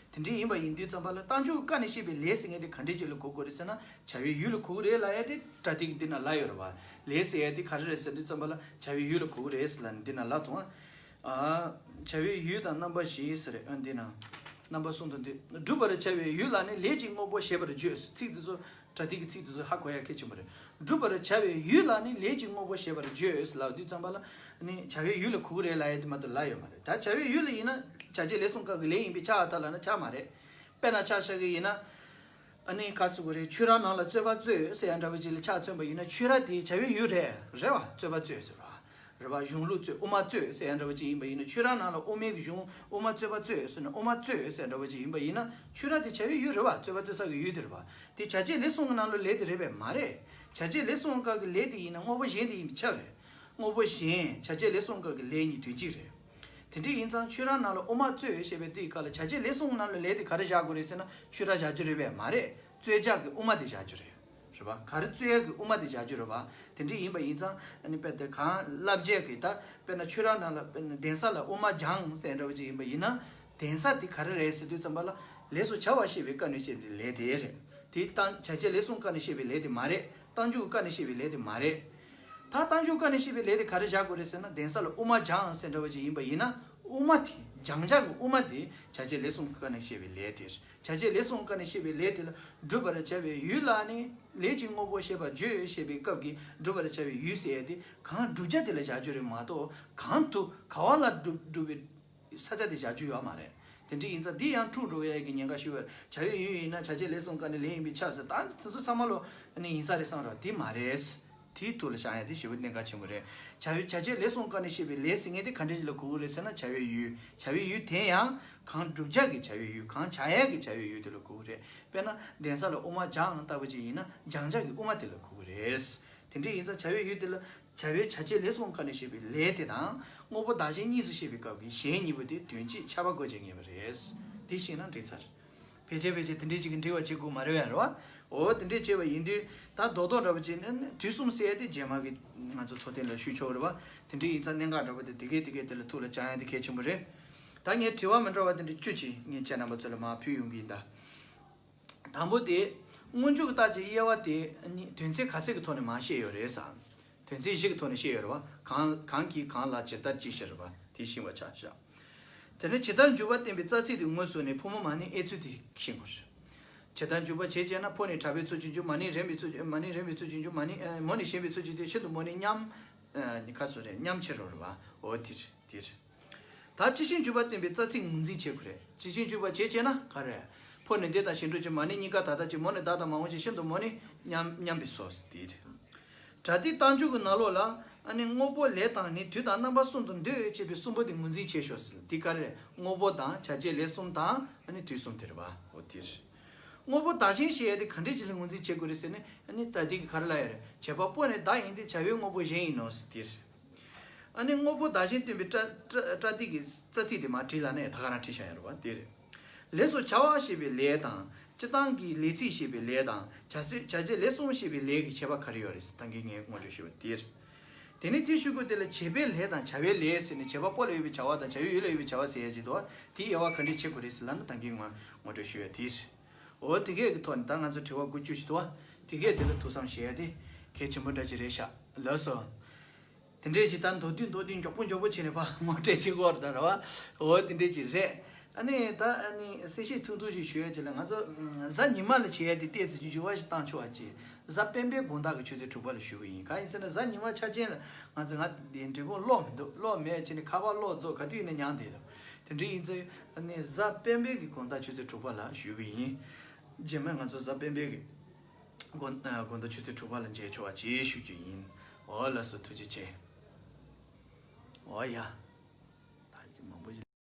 དེ་འདྲ་ཡིན་པ་ཡིན་དུས་ཙམ་པ་ལ་རྟགས་འཇུག་གི་སྐབས་ནས་བཤད་པའི་ལས་ཟེར་མཁན་དེ་ག་འདྲ་ཅིག་ལ་གོ་དགོས་རེད་ཟེར་ན་བྱ་བའི་ཡུལ་ལ་གོ་གི་རེད་ལབ་ཡ་དེ་པྲ་ཏི་གི་འདི་ན་ལབ་ཡོད་རེད་བ། ལས་ཟེར་ཡ་དེ་ག་རེ་རེད་ཟེར་དུས་ཙམ་པ་ལ་བྱ་བའི་ཡུལ་ལ་གོ་གི་རེད་ཟེར་ལབ་ནས་འདི་ན་ལབ་སོང་ཨ། བྱ་བའི་ཡུལ་དང་རྣམ་པ་བཞི་ཟེར་རེད་ཨ་འདི་ན། རྣམ་པ་གསུམ་དང་འདི། བསྒྲུབ་པར་བྱ་བའི་ཡུལ་ལ་ནི་ལས་ཀྱི་དངོས་པོ་ཞེས་པར་བརྗོད། ཚིག་འདི་ཚོ་པྲ་ཏི་གི་ཚིག་འདི་ཚོ་ཧ་གོ་ཡ་གལ་ཆེན་པོ་རེད། བསྒྲུབ་པར་བྱ་བའི་ཡུལ་ལ་ནི་ལས་ཀྱི་དངོས་པོ་ཞེས་པར་བརྗོད་ལབ་དུས་ཙམ་པ་ལ་ནི་བྱ་བའི་ཡུལ་ལ་གོ་གི་རེད་ལབ་ཡ་དེ་མ་གཏོགས་ལབ་ཡོད་མ་རེད། ད་བྱ་བའི་ཡུལ་ལ་ཡིན་ན་བྱ་བྱེད་ལས་གསུམ་ཀ་གི་ལས་ཡིན་པས་ཁྱབ་ཨ་ད་ལབ་ན་ཁྱབ་མ་རེད། དཔེར་ན་ཆ་བཞག་གི་ཡིན་ན། ཨ་ནི་ག་ཟེར་དགོས་རེད། ཆོས་ར་ནང་ལ་རྩོད་པ་རྩོད་ཟེར་ཡ་འདྲ་བ་ཅིག་ལ་ཆ་མཚོན་པ་ཡིན་ན་ཆོས་ར་དེ་བྱ་བའི་ཡུལ་རེད་རེད་བ། རྩོད་པ་རྩོད་ཟེར་བ། རེད་བ། གཞུང་ལུགས་རྩོད་དབུ་མ་རྩོད་ཟེར་ཡ་འདྲ་བ་ཅིག་ཡིན་པ་ཡིན་ན་ཆོས་ར་ནང་ལ་དབུ་མའི་གི་གཞུང་དབུ་མ་རྩོད་པ་རྩོད་ཟེར་ན་དབུ་མ་རྩོད་ཟེར་འདྲ་བ་ཅིག་ཡིན་པ་ཡིན་ན་ཆོས་ར་དེ་བྱ་བའི་ཡུལ་རེད་བ། རྩོད་པ་རྩོད་ས་གི་ཡུལ་དེ་རེད་བ། དེ་བྱ་བྱེད་ལས་གསུམ་གི་ནང་ལ་ལས་དེ་རེད་པས་མ་རེད། བྱ་བྱེད་ལས་གསུམ་གི་སྐབས་ཀྱི་ལས་དེ་ཡིན་ན་དངོས་པོ་གཞན་དེ་ཡིན་པས་ཁྱབ་རེད། དངོས་པོ་གཞན་བྱ་བྱེད་ལས་གསུམ་སྐབས་ཀྱི་ལས་གཉིས་དོན་གཅིག་རེད། དེ་འདྲ་ཡིན་ཙང་ཆོས་ར་ནང་ལ་དབུ་མ་རྩོད་ཞེས་པའི་དེའི་སྐབས་ལ་བྱ་བྱེད་ལས་གསུམ་ནང་ལ་ལས་དེ་ག་རེ་བཞག་དགོས་རེད་ཟེར་ན་ཆོས་ར་བཞག་རྒྱུ་རེད་པས་མ་རེད། རྩོད་བྱ་གི་དབུ་མ་དེ་བཞག་རྒྱུ་རེད། རེད་པ། ག་རེ་རྩོད་ཡ་གི་དབུ་མ་དེ་བཞག་རྒྱུ་རེད་པ། དེ་འདྲ་ཡིན་པ་ཡིན་ཙང་ཨ་ནི་དཔེ་དེ་གང་བསླབ་བྱ་གི་ད་དཔེར་ན་ཆོས་ར་ནང་ལ་དཔེར་ན་གདན་ས་ལ་དབུ་མ་སྦྱངས་ཟེར་འདྲ་བ་ཅིག་ཡིན་པ་ཡིན་ན་གདན་ས་དེ་ག་རེ་རེད་ཟེར་དུས་ཙམ་པ་ལ་ལས་སུ་བྱ་བ་ཞེས་པའི་སྐབས་ནས་བཤད་པའི་ལས་དེ་རེད། དེ་རྟགས་བྱ་བྱེད་ལས་གསུམ་སྐབས་ནས་བཤད་པའི་ལས་དེ་མ་རེད། རྟགས་འཇུག་གི་སྐབས་ནས་བཤད་པའི་ལས་དེ་མ་རེད། ད་རྟགས་འཇུག་སྐབས་ནས་བཤད་པའི་ལས་དེ་ག་རེ་བཞག་དགོས་རེད་ཟེར་ན་གདན་ས་ལ་དབུ་མ་སྦྱངས་ཟེར་འདྲ་བ་ཅིག་ཡིན་པ་ཡིན་ན་དབུ་མ་དེ་སྦྱང་བྱ་གི་དབུ་མ་དེ་བྱ་བྱེད་ལས་གསུམ་སྐབས་ནས་བཤད་པའི་ལས་དེ་རེད། བྱ་བྱེད་ལས་གསུམ་སྐབས་ནས་བཤད་པའི་ལས་དེ་ལ་བསྒྲུབ་པར་བྱ་བའི་ཡུལ་ལ་ནི་ལས་ཀྱི་དངོས་པོ་ཞེས་པར་བརྗོད་ཞེས་པའི་སྐབས་ཀྱི་བསྒྲུབ་པར་བྱ་བའི་ཡུལ་ཟེར་ཡས་དེ་གང་བསྒྲུབ་བྱ་དེ་ལ་བཞག་རྒྱུ་རེད་མ་གཏོགས་གང་དུ་ག་བ་ལ་བསྒྲུབ་བསྒྲུབ་པའི་ས་ཆ་དེ་བཞག་རྒྱུ་ཡོད་མ་རེད། དེ་འདྲ་ཡིན་ཙང་འདི་ཡང་འཁྲུག་འགྲོ་ཡས་ཀྱི་ཉེན་ཁ་ཞུ་བར་བྱ་བའི་ཡུལ་ཡིན་ན་བྱ་བྱེད་ལས་གསུམ་ཀ་ནས་ལས་ཡིན་པས་ཁྱབ་ཟེར་ད་དེ་ཚོ་ཚང་མ་ལོ་ནི་ཡིན་ས་རེད་བསམ་ར་དེ་མ་རེད། དེའི་ཐུགས་ལ་བཞག་ཡ་དེ་ཞེ་པོ་གནད་འགག་ཆེན་པོ་རེད། བྱ་བའི་བྱ་བྱེད་ལས་གསུམ་ཀ་ནས་བཤད་པའི་ལས་ཟེར་མཁན་དེ་ག་འདྲ་ཞིག་ལ་གོ་གི་རེད་ཟེར་ན་བྱ་བའི་ཡུལ། བྱ་བའི་ཡུལ་དེ་ཡང་གང་བསྒྲུབ་བྱ་གི་བྱ་བའི་ཡུལ་གང་བྱ་ཡ་གི་བྱ་བའི་ཡུལ་དེ་ལ་གོ་གི་རེད། དཔེར་ན་གདན་ས་ལ་དབུ་མ་སྦྱངས་ལྟ་བུ་ཅིག་ཡིན་ན་སྦྱང་བྱ་གི་དབུ་མ་དེ་ལ་གོ་གི་རེད། དེ་འདྲ་ཡིན་ཙང་བྱ་བའི་ཡུལ་དེ་ལ་བྱ་བའི་བྱ་བྱེད་ལས་གསུམ་ཀ་ནས་བཤད་པའི་ལས་དེ་དང་དངོས་པོ་བདག་གཞན་གཉིས་སུ་བཤད་པའི་སྐབས་ཀྱི་གཞན་གཉིས་པོ་དེ་དོན་གཅིག་ཁྱབ་པ་དགོས་ཀྱི་ངེས་པ་རེད། དེ་ཤེས་ན་འགྲིག་ཚར། ཕལ་ཆེར་ཕལ་ཆེར་དེ་འདྲའི་ཅིག་གི་འགྲིག་པ་བྱེད་དགོས་མ་རེད་པས་རེད་པ། འོ་དེ་འདྲས་བྱས་པ་ཡིན་དུས་ད་རྡོག་རྡོག་འདྲ་པོ་བྱས་ནས་དུས་གསུམ་ཟེར་ཡ་དེ་རྗེས་མ་གི་ང་ཚོ་ཚོགས་ཐེངས་ལ་ཞུས་ཆོག་རེད་པ། དེ་འདྲས་ཡིན་ཙང་གནད་འགག་འདྲ་པོ་དེ་དེ་གས་དེ་གས་དེ་ལ་ཐུགས་ལ་བཅངས་ཡ་དེ་གལ་ཆེན་པོ་རེད། ད་ངས་དྲི་བ་མི་འདྲ་བ་དེ་འདྲ་བཅུ་ཅིག་ངས་ཁྱེད་རྣམ་པ་ཚོ་ལ་མར་ཕུལ་ཡོང་གི་ཡིན་ད། དང་པོ་དེ། སྔོན་འཇུག་གི་རྟགས་ཀྱི་དབྱེ་བ་དེ་ནི་དོན་ཚན་ག་ཚད་ཀྱི་ཐོག་ནས་མར་བཤད་ཡོད་རེད་ཟེར། དོན་ཚན་བཞི་གི་ཐོག་ནས་བཤད་ཡོད་རེད་པ། གང་གང་གིས་གང་ལ་ཇི་ལྟར་ཅི་ཕྱིར་པ་དེ་ཤེས་པ་ཆ་བཞག་དེ་ནས་ཇི་ལྟར་འཇུག་པ་བསྟན་པའི་རྩ་ཚིག་དེ་ངོས་བཟུང་ནས་ཕོ་མོ་མ་ནིང་དབྱེ་ཚུལ་དེ་ཤེས་དགོས་རེད། བྱེད་དང་འཇུག་པ་བྱེད་ཅེ་ན། ཕོ་ནས་དྲག་པའི་ཚུལ་གྱིས་འཇུག་མ་ནས་རན་པའི་ཚུལ་གྱིས་མ་ནས་རན་པའི་ཚུལ་གྱིས་འཇུག་མ་ནས་མོ་ནས་ཞན་པའི་ཚུལ་གྱིས་དེ་ཤིན་ཏུ་མོ་ནས་མཉམ། ཁ་སོ་རེད། མཉམ་ཕྱིར་རོ་རེད་བ། འོ་དེ་རེད་དེ་རེད། ད་ཅི་ཞིག་འཇུག་པ་བསྟན་པའི་རྩ་ཚིག་ངོས་འཛིན་བྱེད་དགོས་རེད། ཅི་ཞིག་འཇུག་པ་བྱེད་ཅེ་ན་ག་རེ། ཕོ་ནས་འདི་དང་གཞན་འགྲོ་ཅིག་མ་ནས་གཉིས་ཀ་ད་ལྟ་ཅིག་མོ་ནས་བདག་དང་མ་འོངས་ཅིག་ཤིན་ཏུ་མོ་ནས་མཉམ་མཉམ་པའི་སོ་སོ་དེ་རེད། སྒྲ་དེའི་རྟགས་འཇུག་གི་ནང་ལོགས་ལ་ཨ་ནི་དངོས་པོ་ལས་དང་ནི་དུས་དང་རྣམ་པ་གསུམ་དུ་འདོད་ཅེས་པའི་གསུམ་པོ་དེ་ངོས་འཛིན་བྱེད་ཤོག་ཟེར། དེ་ག་རེ་རེད། དངོས་པོ་དང་བྱ་བྱེད་ལས་གསུམ་དང་ཨ་ནི་དུས་གསུམ་དེ་རེད་བ། འོ་དེ་རེད། དངོས་པོ་བདག་གཞན་ཞེས་ཡ་དེ་ག་འདྲས་ཅིག་ལ་ངོས་འཛིན་བྱེད་དགོས་རེད་ཟེར་ནས་ཨ་ནི་ད་དེ་གི་ག་རེ་ལབ་ཡ་རེད། བྱས་པ་པོ་ནི་བདག་ཡིན་ཏེ་བྱ་བའི་དངོས་པོ་གཞན་ཡིན་ནོ་ཟེར་དེ་རེད། ཨ་ནི་དངོས་པོ་བདག་གཞན་སྟོན་པའི་པྲ་པྲ་པྲ་ཏི་གི་རྩ་ཚིག་དེ་མར་བྲིས་ལ་ནས་ད་ག་རང་བྲིས་བཞག་ཡ་རེད་བ། དེ་རེད། ལས་སུ་བྱ་བ་ཞེས་པའི་ལས་དང་། སྤྱིར་བཏང་གི་ལས་ཚིག་ཞེས་པའི་ལས་དང་། བྱ་ཚིག་བྱ་བྱེད་ལས་གསུམ་ཞེས་པའི་ལས་ཀྱི་ཁྱད་པར་ག་རེ་ཡོད་རེད་ཟེར་ད་གིན་ངས་ངོ་སྤྲོད་ཞུས་པ་དེ་རེད། དེ་ནས་དེའི་གཞུག་གུ་དེ་ལ་བྱེད་པའི་ལས་དང་བྱ་བའི་ལས་ཟེར་ནས་བྱེད་པ་པོ་ལ་ཡོད་པའི་བྱ་བ་དང་བྱ་བའི་ཡུལ་ལ་ཡོད་པའི་བྱ་བ་ཟེར་ཡ་ཅིག་འདུག་བ། དེའི་དབྱེ་བ་ག་འདྲས་ཕྱེ་དགོས་རེད་ཟེར་ལབ་ན་ད་གིན་ངས་ངོ་སྤྲོད་ཞུས་ཡ་དེ་རེད། འོ་དེ་གས་ཀྱི་ཐོག་ནས་ད་ང་ཚོ་དྲི་བ་དགུ་བཅུ་ཞིག་འདུག་བ། དེ་གས་དེ་ལ་ཐུགས་བསམ་བཞེས་ཡ་དེ་གལ་ཆེན་པོ་འདྲ་ཅིག་རེད་ཤག་ལགས་སོ། དེ་འདྲས་ཞིག་ད་མདོར་བསྡུས་མདོར་བསྡུས་མགྱོགས་པོ་མགྱོགས་པོ་བྱས་ནས་ཕར་ངོ་སྤྲོད་བྱེད་དགོས་རེད་ད་རེད་བ། འོ་དེ་འདྲས་ཅིག་རེད། ཨ་ནི་ད་ཨ་ནི་གསལ་བཤད་ཐུང་ཐུང་ཞིག་ཞུ་ཡ་ཅིག་ལ་ང་ཚོ་ཨ་གཟའ་ཉི་མ་ལ་བྱེད་ཡ་དེ་ཏོག་ཙམ་འགྱུར་བ་ཞིག་བཏང་ཆོག་པ་ཅིག་གཟའ་སྤེན་པའི་དགོང་དག་གི་ཆུ་ཚོད་དྲུག་པ་ལ་ཞུ་གི་ཡིན། གང་ཡིན་ཟེར་ན་གཟའ་ཉི་མ་ཆ་ཅན་ལ་ང་ཚོ་ང་དེ་འབྲས་སྤུངས་གློག་མི་འདུག་གློག་མེད་བྱས་ནས་ཁ་པར་གློག་རྫོགས་ག་དུས་ཡིན་ན་ཉང་དེ་རེད། དེ་འདྲ་ཡིན་ཙང་ཨ་ནི་གཟའ་སྤེན་པའི་གི་དགོང་དག་ཆུ་ཚོད་དྲུག་པ་ལ་ཞུ་གི་ཡིན། རྗེས་མ་ང་ཚོ་གཟའ་སྤེན་པའི་གི་དགོང་དགོང་དག་ཆུ་ཚོད་དྲུག་པ་ལ་མཇལ་ཆོག་པ་ཅིག་ཞུ་རྒྱུ་ཡིན། འོ་ལགས་སོ། ཐུགས་རྗེ་ཆེ། འོ་ཡ།